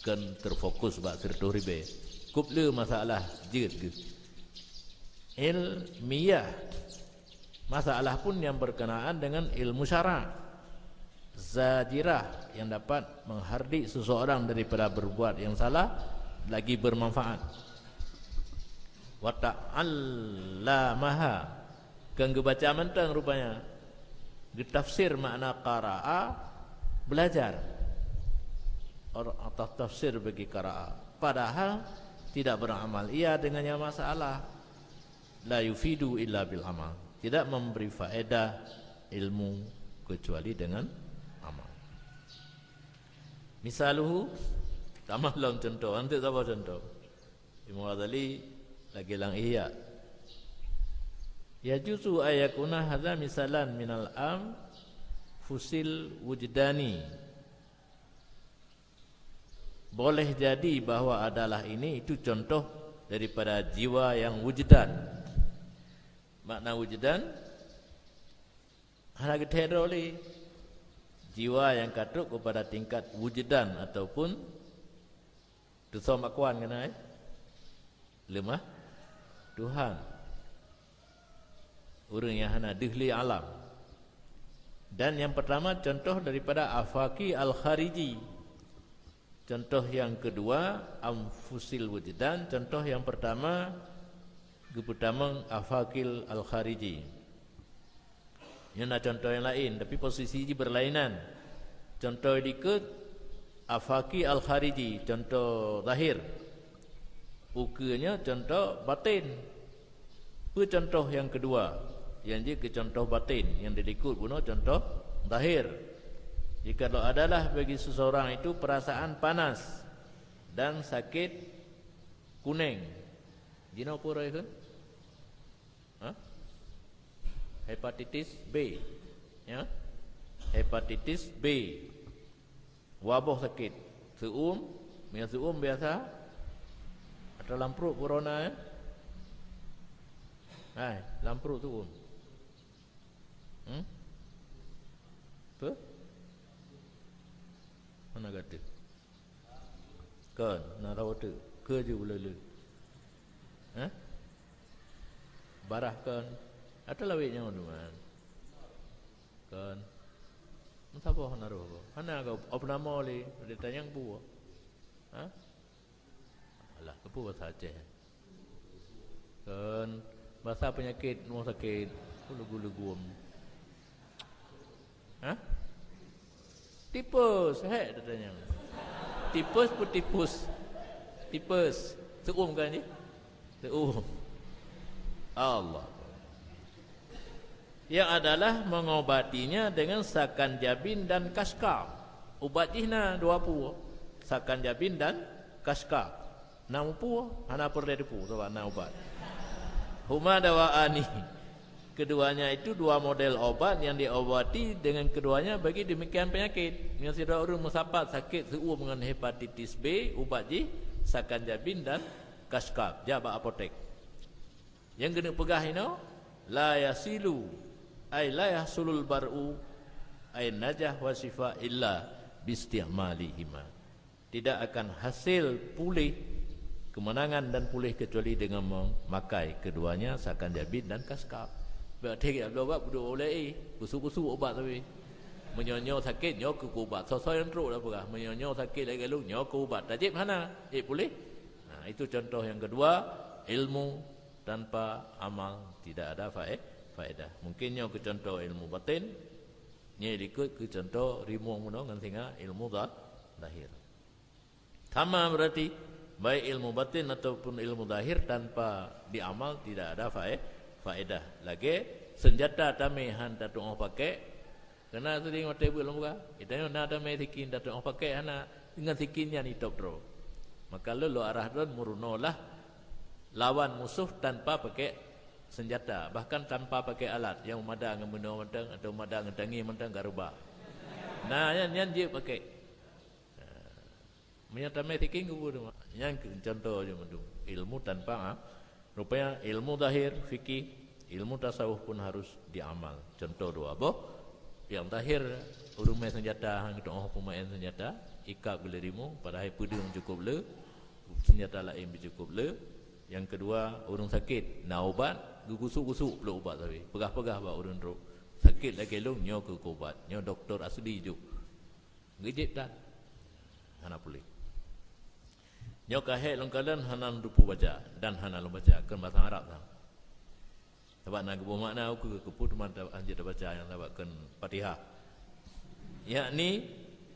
kon terfokus bak sireutôh ribée. Kub le masalah jeuet geuh. Ilmiah. Masalah pun yang berkenaan dengan ilmu syara. Zajirah yang dapat menghardik seseorang daripada berbuat yang salah lagi bermanfaat. Wa ta'allamaha, keu geubaca mantong rupanya. Geutafsir makna qara'a, belajar. Or-, atau tafsir bagi qara'a. Padahal Tidak beramal ia dengannya masalah. La yufidu illa bil amal. Tidak memberi faedah ilmu kecuali dengan amal. Misaluhu, tamah lom contoh, anteuk saboh contoh. Imam Ghazali lagée lam Ihya. Yajuzu ayakuna hadza misalan minal am fusil wujdani. Boleh jadi bahwa adalah ini itu contoh daripada jiwa yang wujdan. Makna wujdan, hana geuthée droe lé. Jiwa yang ka trok kepada tingkat wujdan ataupun teusöm akuan keunan, eh? Leumah Tuhan. Ureuëng nyang hana deuh lé alam. Dan nyang pertama contoh daripada afaki al-khariji. Contoh yang kedua anfusil wujdan. Contoh yang pertama geupeutamong afakil al-khariji. Nyoe na contoh nyang laén, tapi posisi jih berlainan. Contoh dikeue afaki al-khariji, contoh zahir. Ukeue nyoe contoh batin. Peue contoh nyang keudua? Nyang jeuet keu contoh batin, nyang dilikot bunoe contoh zahir. Jikalau adalah bagi seseorang itu perasaan panas dan sakit kuneng. Jinoe peue roh kheun? Ha? Hepatitis B. Ya. Hepatitis B. Waboh sakét. Seu'uem, meunyoe seu'uem biasa atau lam pruet corona, eh? Hai, lam pruet seu'uem. Hmm? Peue? Hana gata. Kon, na rawa teuk. Keu jeuet ulée-ulée. Hah? Barah kon. Ata lawét nyang duman. Kon. Meusaboh na roh ko. Hana ko opnamo lé, ditanyong peue. Hah? Alah, keupeue bahasa Aceh? Kon, bahasa penyakit, rumah sakit, gulu-gulu guem. Hah? Tipes, hek tatanyong. Tipes pun tipus. Tipes. Seu'uem kan jih? Seu'uem. Allah. Yang adalah mengobatinya dengan sakan jabin dan kaskab. Ubat jih na dua peue. Sakan jabin dan kaskab. Na mupeue, hana peureulée teupeu, sabab na ubat. Huma dawa'ani. Keduanya itu dua model obat yang diobati dengan keduanya bagi demikian penyakit. Meunyoe sidroe ureuëng meusapat sakét seu'uem ngon hepatitis B, ubat jih sakan jabin dan kaskab. Jak bak apotek. Nyang keuneuk peugah inoe, la yasilu, ay la yahsulul bar'u, ay najah wa syifa illa bisti'malihima. Tidak akan hasil puléh, kemenangan dan puléh kecuali dengan memakai keduanya sakan jabin dan kaskab. Berarti ya Allah bak kudu oleh eh, kusuk-kusuk ubat tapi. Meunyoe nyoe sakét nyoe keu ubat. Soe-soe nyang trok dah peugah. Meunyoe nyoe sakét lagée lôn nyoe keu ubat. Tajép hana, eh puléh. Nah, itu contoh yang kedua, ilmu tanpa amal tidak ada fae-, faedah. Mungkin nyoe keu contoh ilmu batin, nyoe likot keu contoh rimueng bunoe ngon singa ilmu za-, zahir. Sama berarti, baik ilmu batin ataupun ilmu zahir tanpa diamal tidak ada fae-, faedah. Lagée senjata tamé han tatuoh pakai, Keunan siding watée beuet lôn buka, geutanyoe na damé sikin, tatuoh pakék hana, deungon sikin nyan itôb droe. Maka lôn lôn arah droe meurunoe lah lawan musoh tanpa pakék seunjata, bahkan tanpa pakék alat nyang meumada ngon bunoe mantong atawa meumada ngon tangieng mantong ka reubah. Na nyan, nyan jeuet pakék. Meunyoe tamé sikin geubeuet teuma. Nyan keuh contoh jih mandum. Ilmu tanpa, ha? Rupanya ilmu zahir, fikih, ilmu tasawuf pun harus diamal. Contoh dua boh. Nyang zahir, ureuëng mé seunjata, han geutuoh peumaén seunjata, ikab geulirimu, padahai peudeueng cukup le, seunjata laén pih cukup le. Nyang keudua, ureuëng sakét, na ubat, geugusuk-gusuk pluek ubat sabe. Peugah-peugah bak ureuëng droe. Sakét lagée lôn, nyoe keuh ubat. Nyoe dokto asli jok. Geujép tan. Hana puléh. Nyoe ka hék lôn kalon hana lôn teupeu baca dan hana lôn baca, kon basa Arab sa. Sabab na geuboh makna ukeue keupeue teuma ta-, hanjeuet tabaca nyang sabab kon Fatihah. Yakni,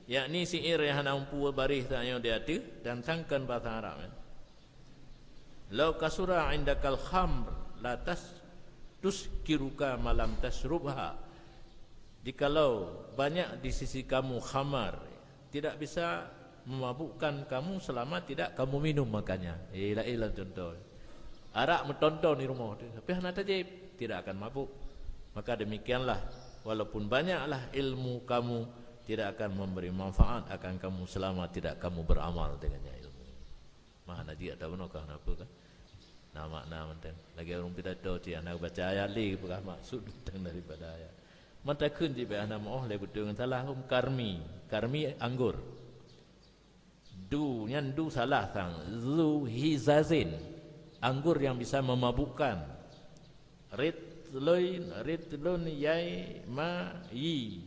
yakni syi'ir nyang hana muphom baréh tanyoe di ateueh dan sang kon basa Arab nyan. "Lau kasura indakal khamr la tas-, tuskiruka ma lam tasyrubha." Jikalau banyak di sisi kamu khamar, tidak bisa memabukkan kamu selama tidak kamu minum makanya. Eh, laén lom contoh. Arak meuton-ton di rumoh tu, tapi hana tajép, tidak akan mabuk. Maka demikianlah, walaupun banyaklah ilmu kamu, tidak akan memberi manfaat akan kamu selama tidak kamu beramal dengannya ilmu. Mah hana jeuet ata bunoe ka, kenapa ka? Na makna mantong. Lagèe ureueng pidato cit hana baca ayat lé, peugah maksud teuntang daripada ayat. Mata kheun jih bèk hana meu'oh lé beutôi ngon salah, hom karmi. Karmi anggur. Du, nyan du salah sang. Zu hizazin. Anggur yang bisa memabukkan. Ritlun, ritlun yai ma yi.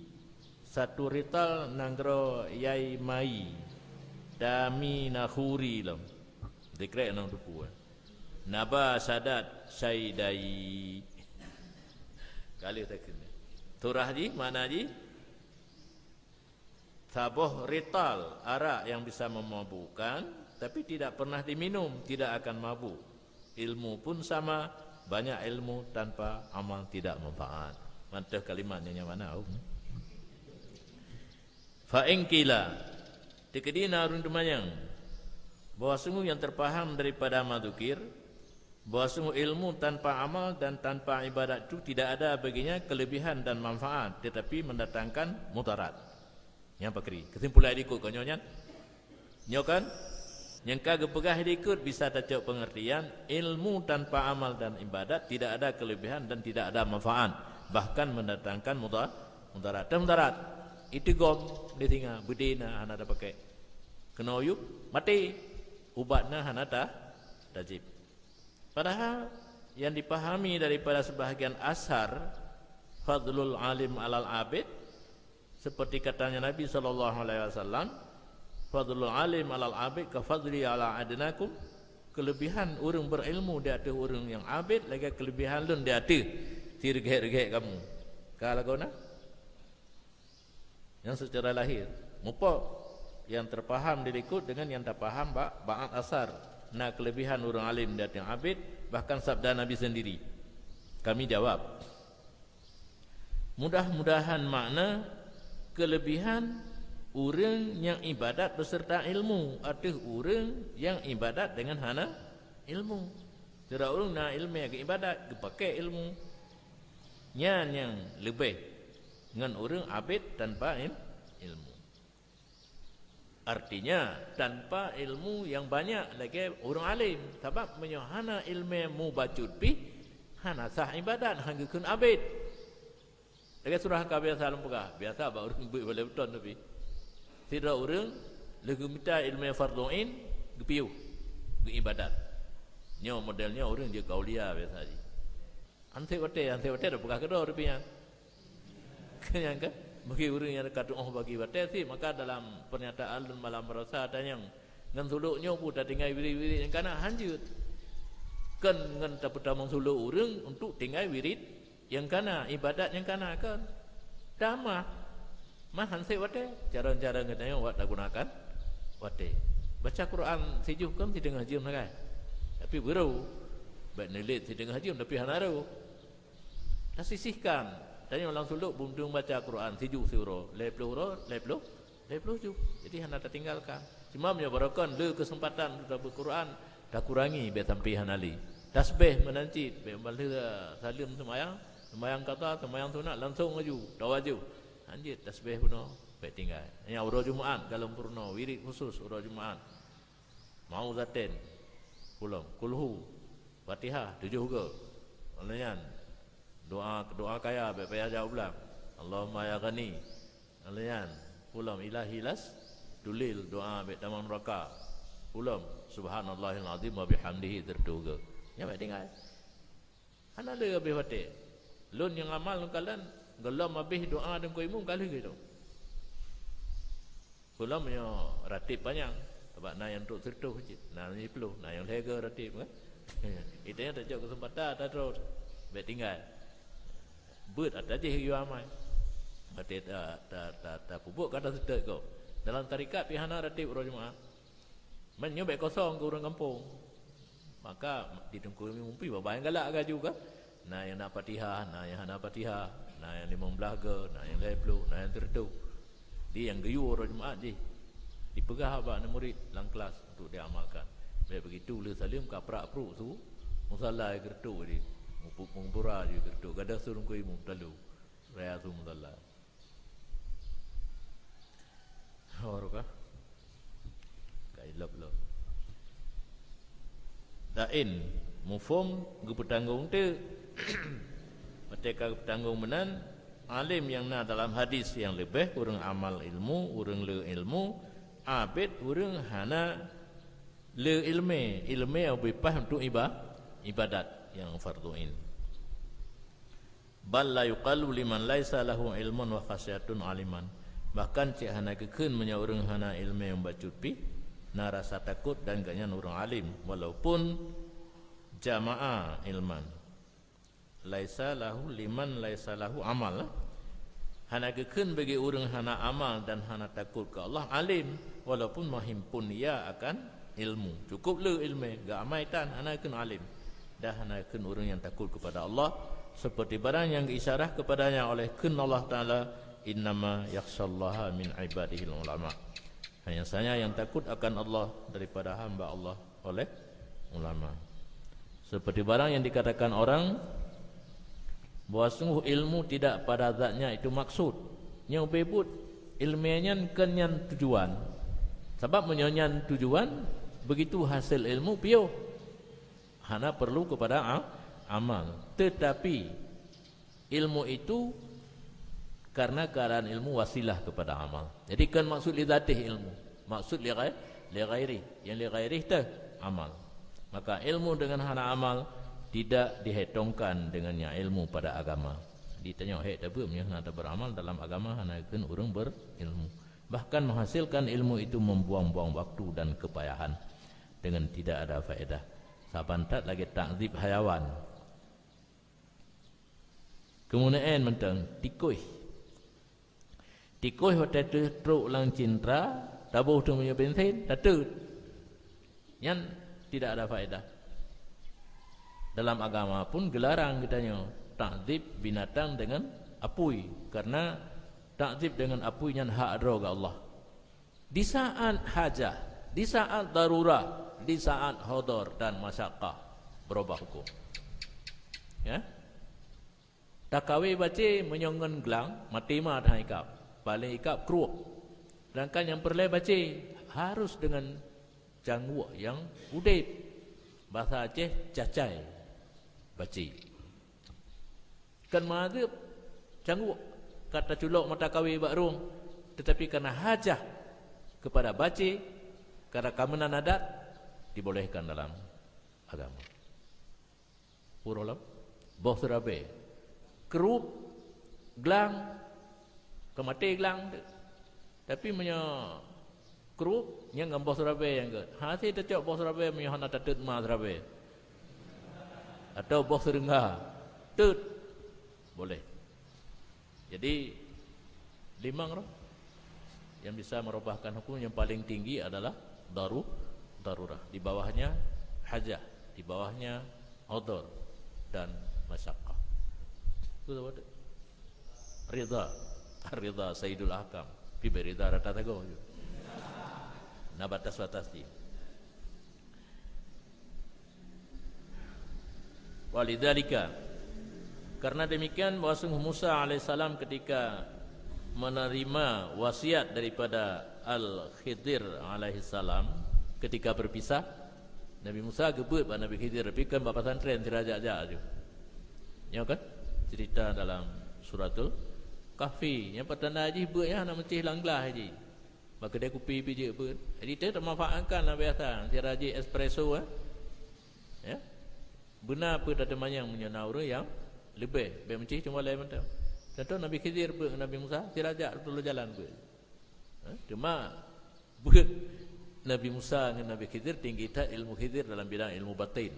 Satu rital nanggroe yai ma yi. Dami nahuri lom. Dikrek nang tupu. Naba sadat saidai. Ka lheueh takheun. Surah jih, makna jih, saboh rital arak yang bisa memabukkan, tapi tidak pernah diminum, tidak akan mabuk. Ilmu pun sama, banyak ilmu tanpa amal tidak manfaat. Mantong kalimat nyan nyang mana? Fa in qila, teukeudi na ureueng teumanyong, bahwa sungguh yang terpaham daripada ma dzukir, bahwa sungguh ilmu tanpa amal dan tanpa ibadat itu tidak ada baginya kelebihan dan manfaat, tetapi mendatangkan mudarat. Nyan pakri, kesimpulan dikut keu nyoe nyan. Nyoe kan? Nyang ka geupeugah dikut bisa tacok pengertian, ilmu tanpa amal dan ibadat tidak ada kelebihan dan tidak ada manfaat, bahkan mendatangkan muda-, mudarat. Dan mudarat, itigom di singa, beudé na hana tapakai. Keunoe yub, maté. Ubat na hana ta-, tajib. Padahal yang dipahami daripada sebahagian asar, fadlul alim alal abid, seperti katanya Nabi sallallahu alaihi wasallam, "Fadlul alim alal abid ka fadli ala adnakum." Kelebihan ureueng berilmu di ateueh ureueng nyang abid lagèe kelebihan lôn di ateueh si reugèt-reugèt kamoe. Ka lagoe na? Nyang secara lahir, mupok nyang terpaham di likot dengan nyang tapaham bak, bak asar. Na kelebihan ureueng alim di ateueh abid, bahkan sabda Nabi sendiri. Kami jawab, mudah-mudahan makna kelebihan ureueng nyang ibadat beserta ilmu ateueh ureueng nyang ibadat dengan hana ilmu. Sidroe ureueng na ileumèe geuibadat, geupakè ilmu. Nyan nyang leubeh ngon ureueng abid tanpa il-, ilmu. Artinya, tanpa ilmu nyang banyak lagèe ureueng alim. Sabab meunyoe hana ileumèe mubacut pih, hana sah ibadat, han geukheun abid. Lagèe surah ka biasa lôn peugah, biasa bak ureueng beuet balèe beuton tapi. Sidroe ureueng lheueh geumita ileumèe fardhu ain, geupiôh, geuibadat. Nyoe model nyoe ureueng jeuet keu aulia biasa jih. Anseb watèe, anseb watèe tapeugah keudroe tapi nyan. Nyan kan? Bagi ureueng nyang ka tu'oh bagi watèe sih, maka dalam pernyataan lôn malam Selasa tanyong, ngon sulok nyoe pun tatinggai wirit-wirit nyang kana, hanjeuet. Kon ngon tapeutamong sulok ureueng untuk tinggai wirit nyang kana, ibadat nyang kana kan. Tamah. Mah han sép watèe. Carông-carông geutanyoe awak tagunakan watèe. Baca Quran sijuh kan siteungoh jeuem sagai. Tapi beuroe. Bèk neulet siteungoh jeuem tapi hana roh. Tasisihkan. Tanyoe lam sulok beuntông baca Quran sijuh siuroe, lhèe ploh uroe, lhèe ploh, lhèe ploh juh. Jadi hana tatinggalkan. Cuma meunyoe barokon le keuseumpatan untuk tabeuet Quran, takurangi bèk sampai hana le. Tasbeh meunan cit, bèk ban lheueh saleuem seumayang, seumayang qadha, seumayang sunat langsong laju, tawajoh. Hanjeuet tasbeh bunoe, bèk tinggai. Nyang uroe Jumaat, galom peurunoe, wirid khusus uroe Jumaat. Mauzatain, pulom, kulhu, Fatihah, tujoh goe. Lheueh nyan, doa, doa kaya, bèk payah jak u blang. Allahumma ya ghani. Lheueh nyan, pulom, Ilahi las dulil, doa bèk tamong nuraka. Pulom, Subhanallahil azim wa bihamdihi, sireutoh goe. Nyan bèk tinggai. Hana le habéh watèe. Lôn nyang amal lôn kalon, gohlom habéh doa Teungku Imum ka lheueh geuh. Gohlom nyoe ratib panyang, sabab na nyang trok sireutoh cit, na nyang ploh, na nyang lhèe goe ratib kan. Itu nyang tajok keuseumpatan ata trok, bèk tinggai. Beuet ata jih yue amai. Watèe ta, ta, ta, tapeubuet ka taseutôt gob. Dalam tarekat pih hana ratib uroe Jumaat. Man nyoe bèk kosong keu ureueng gampông. Maka di teungku imum pih babah nyang galak laju kan. Na nyang na Fatihah, na nyang hana Fatihah, na nyang limong blaih go, na nyang lhèe ploh, na nyang sireutôh. Di nyang geuyue uroe Jumaat jih dipeugah bak aneuk murit lam kelas untuk diamalkan. Bèk begitu lheuh saleuem kaprak pruek su musala geureutok di, mupu-, mumbura jih geureutok, gadôh su teungku imum talo raya su musala. Ho rukah. Ka ilop-lop. Laén, mufhom geupeutanggong teuk. Watèe ka geupeutanggong meunan, alim nyang na dalam hadis nyang leubeh, ureueng amal ilmu, ureueng le ilmu, abét ureueng hana le ileumèe, ileumèe ubé paih untuk iba-, ibadat nyang fardhu ain. Bal la yuqalu liman laisa lahu ilmun wa khasyiatun aliman. Bahkan cit hana geukheun meunyoe ureueng hana ileumèe nyang bacut pih, na rasa takot dan gobnyan ureueng alim, walaupun jama'a ilman. Laisa lahu liman laisa lahu amal. Hana geukheun bagi ureueng hana amal dan hana takot keu Allah alim, walaupun meuhimpun ia akan ilmu. Cukup le ileumèe, geuamai tan, hana kheun alim. Dan hana kheun ureueng nyang takot kepada Allah, seperti barang nyang geuisyarah kepadanya oleh kheun Allah Taala, "Innama yakhsyallaha min ibadihil ulama." Hanya saja yang takut akan Allah daripada hamba Allah oleh ulama. Seperti barang yang dikatakan orang, bahwa sungguh ilmu tidak pada zatnya itu maksud. Nyang beubuet ileumèe nyan kon nyan tujuan. Sabab meunyoe nyan tujuan, begitu hasil ilmu piôh. Hana perlu kepada a-, amal. Tetapi ilmu itu karena keadaan ilmu wasilah kepada amal. Jadi kon maksud li zatih ilmu, maksud li ghai-, li ghairih. Yang li ghairih teuh amal. Maka ilmu dengan hana amal tidak dihitungkan dengannya ilmu pada agama. Ditanya hek tabeuet meunyoe hana taberamal dalam agama, hana kheun ureueng berilmu. Bahkan menghasilkan ilmu itu membuang-buang waktu dan kepayahan dengan tidak ada faedah. Saban that lagèe takzib hayawan. Keumudian mantong tikôh. Tikôh watèe teuh trok lam cintra, taboh teuh minyeuk bensin, tateut. Nyan tidak ada faedah. Dalam agama pun geularang geutanyoe takzib binatang dengan apui, karena takzib dengan apui nyan hak droe geuh Allah. Di saat hajah, di saat darurah, di saat hodor dan masyakkah, berubah hukum. Ya? Takawe bacé meunyoe ngon glang, maté ma that ikab. Paleng ikab kruok. Sedangkan nyang peureulèe bacé harus dengan cangguek nyang udeb. Basa Aceh cacai bacé. Kan meuazeueb cangguek ka taculok mata kawe bak rueng, tetapi karena hajah kepada bacé, karena ka meunan adat, dibolehkan dalam agama. Uroe lom, boh seurabe. Krup, glang, ka maté glang tu. Tapi meunyoe krup, nyan ngon boh seurabe nyang gèt. Hase tacok boh seurabe meunyoe hana tateut ma seurabe. Atau boh seureungga. Teut. Boleh. Jadi, limong roh yang bisa merubahkan hukum yang paling tinggi adalah daru-, darurah. Di bawahnya hajah, di bawahnya udhur dan masyakkah. Itu apa tu? Ridha. Ridha Sayyidul Ahkam. Pi beri ridha rata tago je. Na batas-batas dia. Walidzalika, karena demikian, bahwa sungguh Musa alaihissalam ketika menerima wasiat daripada Al-Khidir alaihissalam ketika berpisah, Nabi Musa geubeuet bak Nabi Khidir, tapi kan bak pesantren sira jak-jak aju. Nyoe kan cerita dalam Suratul Kahfi. Nyang peutanda jih beuet nyan hana meucih lam glah jih. Bak keudè kupi pih jeuet beuet. Jadi, teuh teumanfaatkan lah biasa. Sira jih espresso, eh. Ya. Beuna peue tateumanyong meunyoe na ureueng nyang leubeh, bèk meucih cuma lé mantong. Contoh Nabi Khidir beuet ngon Nabi Musa, sira jak teuloh jalan beuet. Eh, cuma beuet Nabi Musa ngon Nabi Khidir tinggi that ilmu Khidir dalam bidang ilmu batin.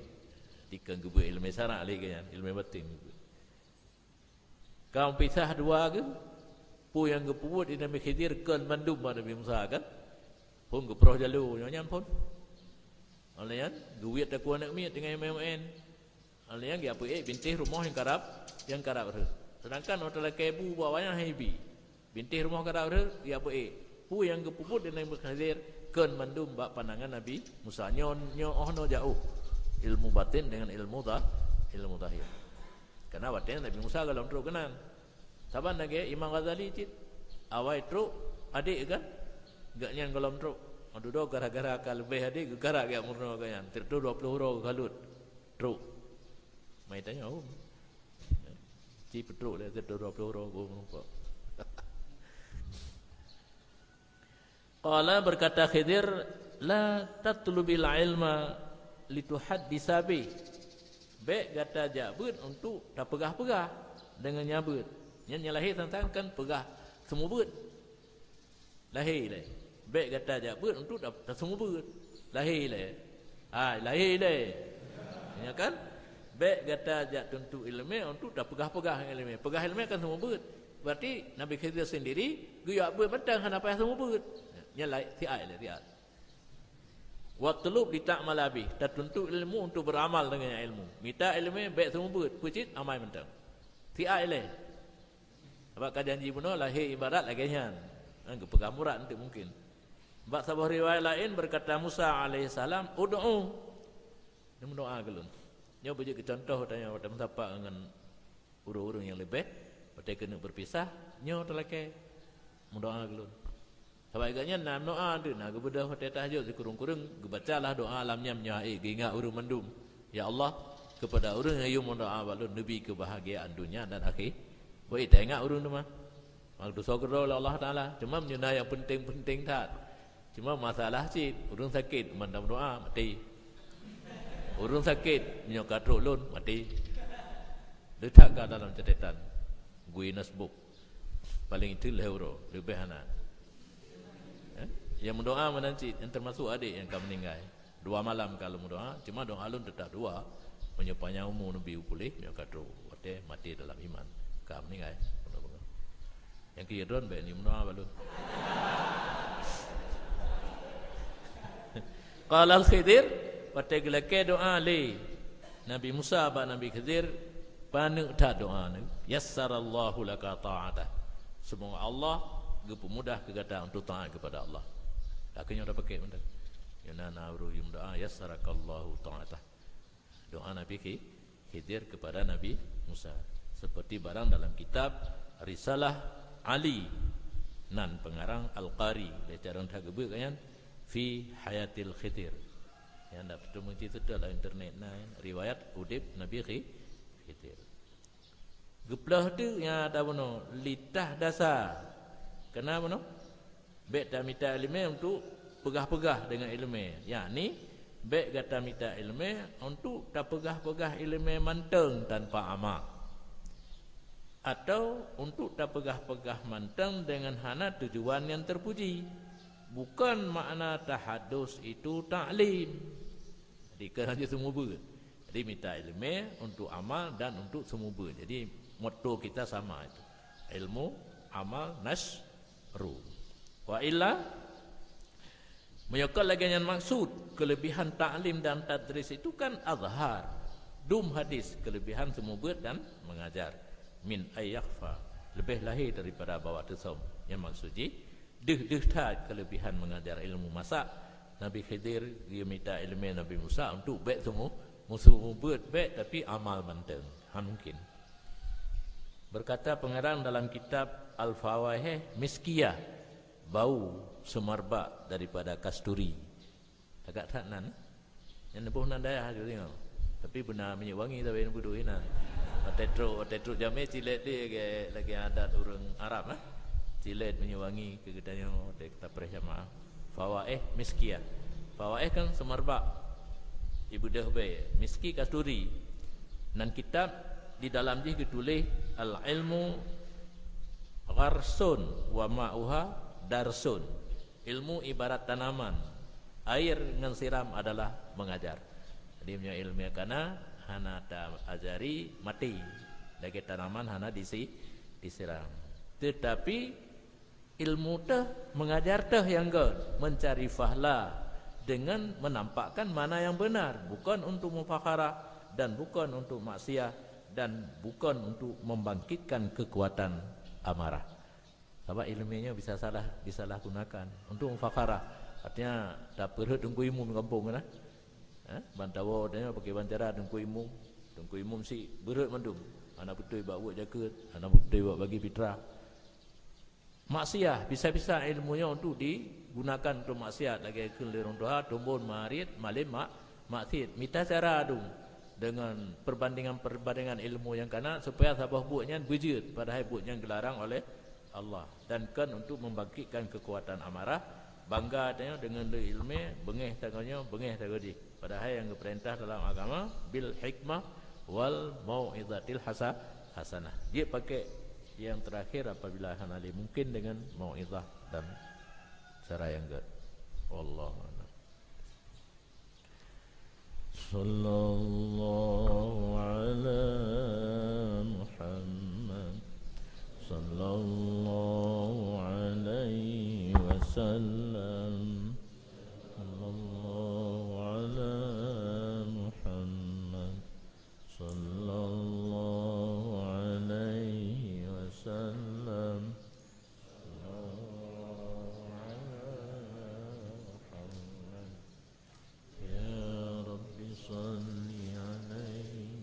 Dikon geubeuet ilmu syarak lé geuh nyan, ilmu batin geubeuet. Ka pisah dua geuh, peue nyang geupeubuet di Nabi Khidir kon mandum bak Nabi Musa kan? Phon geuproh jalô nyoe nyan phon. Óh lheueh nyan, geuwiet takue aneuk miet teungoh meu'én. Óh lheueh nyan, geujak peuék bintéh rumoh nyang karab, nyang karab rhot. Seudangkan óh talakée bu bak awaknyan han jibi. Bintéh rumoh karab rhot, geujak peuék. Peue nyang geupeubuet lé Nabi Khidir, kon mandum bak pandangan Nabi Musa. Nyoe, nyoe óh noe jaoh ilmu batin deungon ilmu zah-, ilmu zahir. Karena watée Nabi Musa gohlom trok keunan. Saban lagée Imam Ghazali cit, awai trok adék kan, gobnyan gohlom trok. Dudoe gara-gara ka leubeh adék geukarak geujak meurunoe gobnyan, sireutoh dua ploh uroe geukalut trok. Mai tanyoe, oh. Ci peutrok lé sireutoh dua ploh uroe, oh, nampak. Qala, berkata Khidir, "La tatlubil ilma lituhaddisa bih." Bék gata jak beuet untuk tapeugah-peugah deungon nyan beuet. Nyan nyang lahé sang-sang kan peugah seumeubeuet. Lahé ilée. Bék gata jak beuet untuk ta-, taseumeubeuet. Lahé ilée. Hai, lahé ilée. Nyan kan? Bék gata jak tuntut iéleumé untuk tapeugah-peugah ngon iéleumé. Peugah iéleumé kan seumeubeuet. Berarti Nabi Khidir sendiri geujak beuet mantong hana payah seumeubeuet. Nyan laén siat ilée, siat. "Watlub lita'mala bih", tatuntut ilmu untuk beramal dengan ilmu. Mita iéleumé bék seumeubeuet, peue cit amai mantong. Siat ilée. Sabab ka janji bunoe lahé ibarat lagée nyan. Kan geupeugah murat eunteuk mungkin. Bak saboh riwayat laén berkata Musa alaihissalam, "Ud'u." Dia meudoa keu lôn. Nyoe beujeuet keu contoh tanyoe watée meusapat ngon ureuëng-ureuëng nyang leubeh, watée keuneuk beupisah, nyoe talakée meudoa keu lôn. Sabab gobnyan na meudoa deuh, na geubeudôh watée tahajud sikureueng-kureueng, geubacalah doa lam nyan meunyoe hase geuingat ureuëng mandum. Ya Allah, kepada ureuëng nyang yue meudoa bak lôn, neubi keubahgiaan donya dan akhé. Beu taingat ureuëng teuma. Maka dosa keudroe lé Allah Taala. Cuma meunyoe na nyang peunteng-peunteng that. Cuma masalah cit, ureuëng sakét, mantong doa, maté. Ureuëng sakét, meunyoe ka trok lôn, maté. Letak ka dalam catatan. Guinness Book. Paling itu lhée uroe, leubeh hana. Eh? Nyang meudoa meunan cit, nyang teumasuk adék nyang ka meuninggai. Dua malam ka lôn meudoa, cuma doa lôn teutap dua. Meunyoe panyang umu neubi puléh, meunyoe ka trok watée maté dalam iman. Ka meuninggai. Nyang keu droen bék ni meudoa bak lôn. Qala al-Khidir, watée geulakée doa lé Nabi Musa bak Nabi Khidir, paneuk that doa nyoe, "Yassarallahu laka ta'atah." Semoga Allah geupeumudah keu gata untuk taat kepada Allah. Takeu nyoe tapaké mantong. Nyoe na, na ureuëng meudoa, "Yassarakallahu ta'atah." Doa Nabi Khi-, Khidir kepada Nabi Musa. Seperti barang dalam kitab Risalah Ali, nan pengarang Al-Qari, lé carông that geubeut nyan, fi hayatil Khidir. Nyang dak beutôi meuji seutôt lam internet na, riwayat udeb Nabi Khi-, Khidir. Geupeuleueh teuk nyang ata bunoe, litahdasa. Keunan bunoe? Bék tamita iéleumé untuk peugah-peugah deungon iéleumé, yakni bék gata mita iéleumé untuk tapeugah-peugah iéleumé mantong tanpa amal, atau untuk tapeugah-peugah mantong deungon hana tujuan nyang teupuji. Bukon makna tahadus itu taklim. Jadi, keu raja seumeubeuet. Jadi, mita iéleumé untuk amal dan untuk seumeubeuet. Jadi, moto kita sama itu. Ilmu, amal, nasyru. Wa illa, meunyoe kon lagée nyan maksud, kelebihan taklim dan tadris itu kan azhar. Dum hadis, kelebihan seumeubeuet dan mengajar. Min ay yakhfa, leubeh lahé daripada bahwa teusöm. Nyang maksud jih, deuh-deuh that kelebihan mengajar ilmu. Masa Nabi Khidir geumita iéleumé Nabi Musa untuk bék seumu-, seumeubeuet bék, tapi amal mantong. Han mungkin. Berkata pengarang dalam kitab Al-Fawahih Miskiyah, bau semerbak daripada kasturi. Agak that nan, eh? Nyang neuboh nan dayah tu tengok. Tapi beuna minyeuk wangi tapi nyang peuduek inan. Watée trok, watée trok jamé cilét dia lagée, lagée adat ureuëng Arab, eh. Cilét minyeuk wangi keu geutanyoe, watée tapreh jamaah. Fawaih miskiyah. Fawaih kan semerbak. Ibeudôh bée. Miski kasturi. Nan kitab di dalam jih geutuléh, "Al-ilmu gharsun wa ma'uha darsun." Ilmu ibarat tanaman, air ngon siram adalah mengajar. Jadi, meunyoe ilmu kana hana ta-, ajari, mati. Lagée tanaman hana disi-, disiram. Tetapi ilmu teuh, mengajar teuh nyang göt, mencari fahla, dengan menampakkan mana yang benar, bukan untuk mufakharah dan bukan untuk maksiat dan bukan untuk membangkitkan kekuatan amarah. Sabab ileumèe nyoe bisa salah, disalahgunakan untuk mufakharah. Artinya, tapeureuet Teungku Imum gampông kan? Ha? Ban tawoe tanyoe pakai ban cara Teungku Imum. Teungku Imum si beureuet mandum. Hana beutôi bak buet jakeuet, hana beutôi bak bagi fitrah. Maksiat, bisa-bisa ilmu nyoe untuk digunakan untuk maksiat, lagèe kheun lé ureueng tuha, tumbon marit, malém mak-, maksiat. Mita cara dum dengan perbandingan-perbandingan ilmu nyang kana supaya saboh buet nyan beujeuet, padahai buet nyan geularang oleh Allah dan kan untuk membangkitkan kekuatan amarah, bangga tanyoe deungon le ileumèe, beungèh tanyoe, beungèh tanyoe jih. Padahai nyang geupeurintah dalam agama bil hikmah wal mau'izatil hasa-, hasanah. Jeuet pakèk nyang terakhir apabila hana lé mungkin dengan mau'izah dan cara nyang gèt. Wallahu a'lam. Sallallahu ala Muhammad. Sallallahu alaihi wasallam.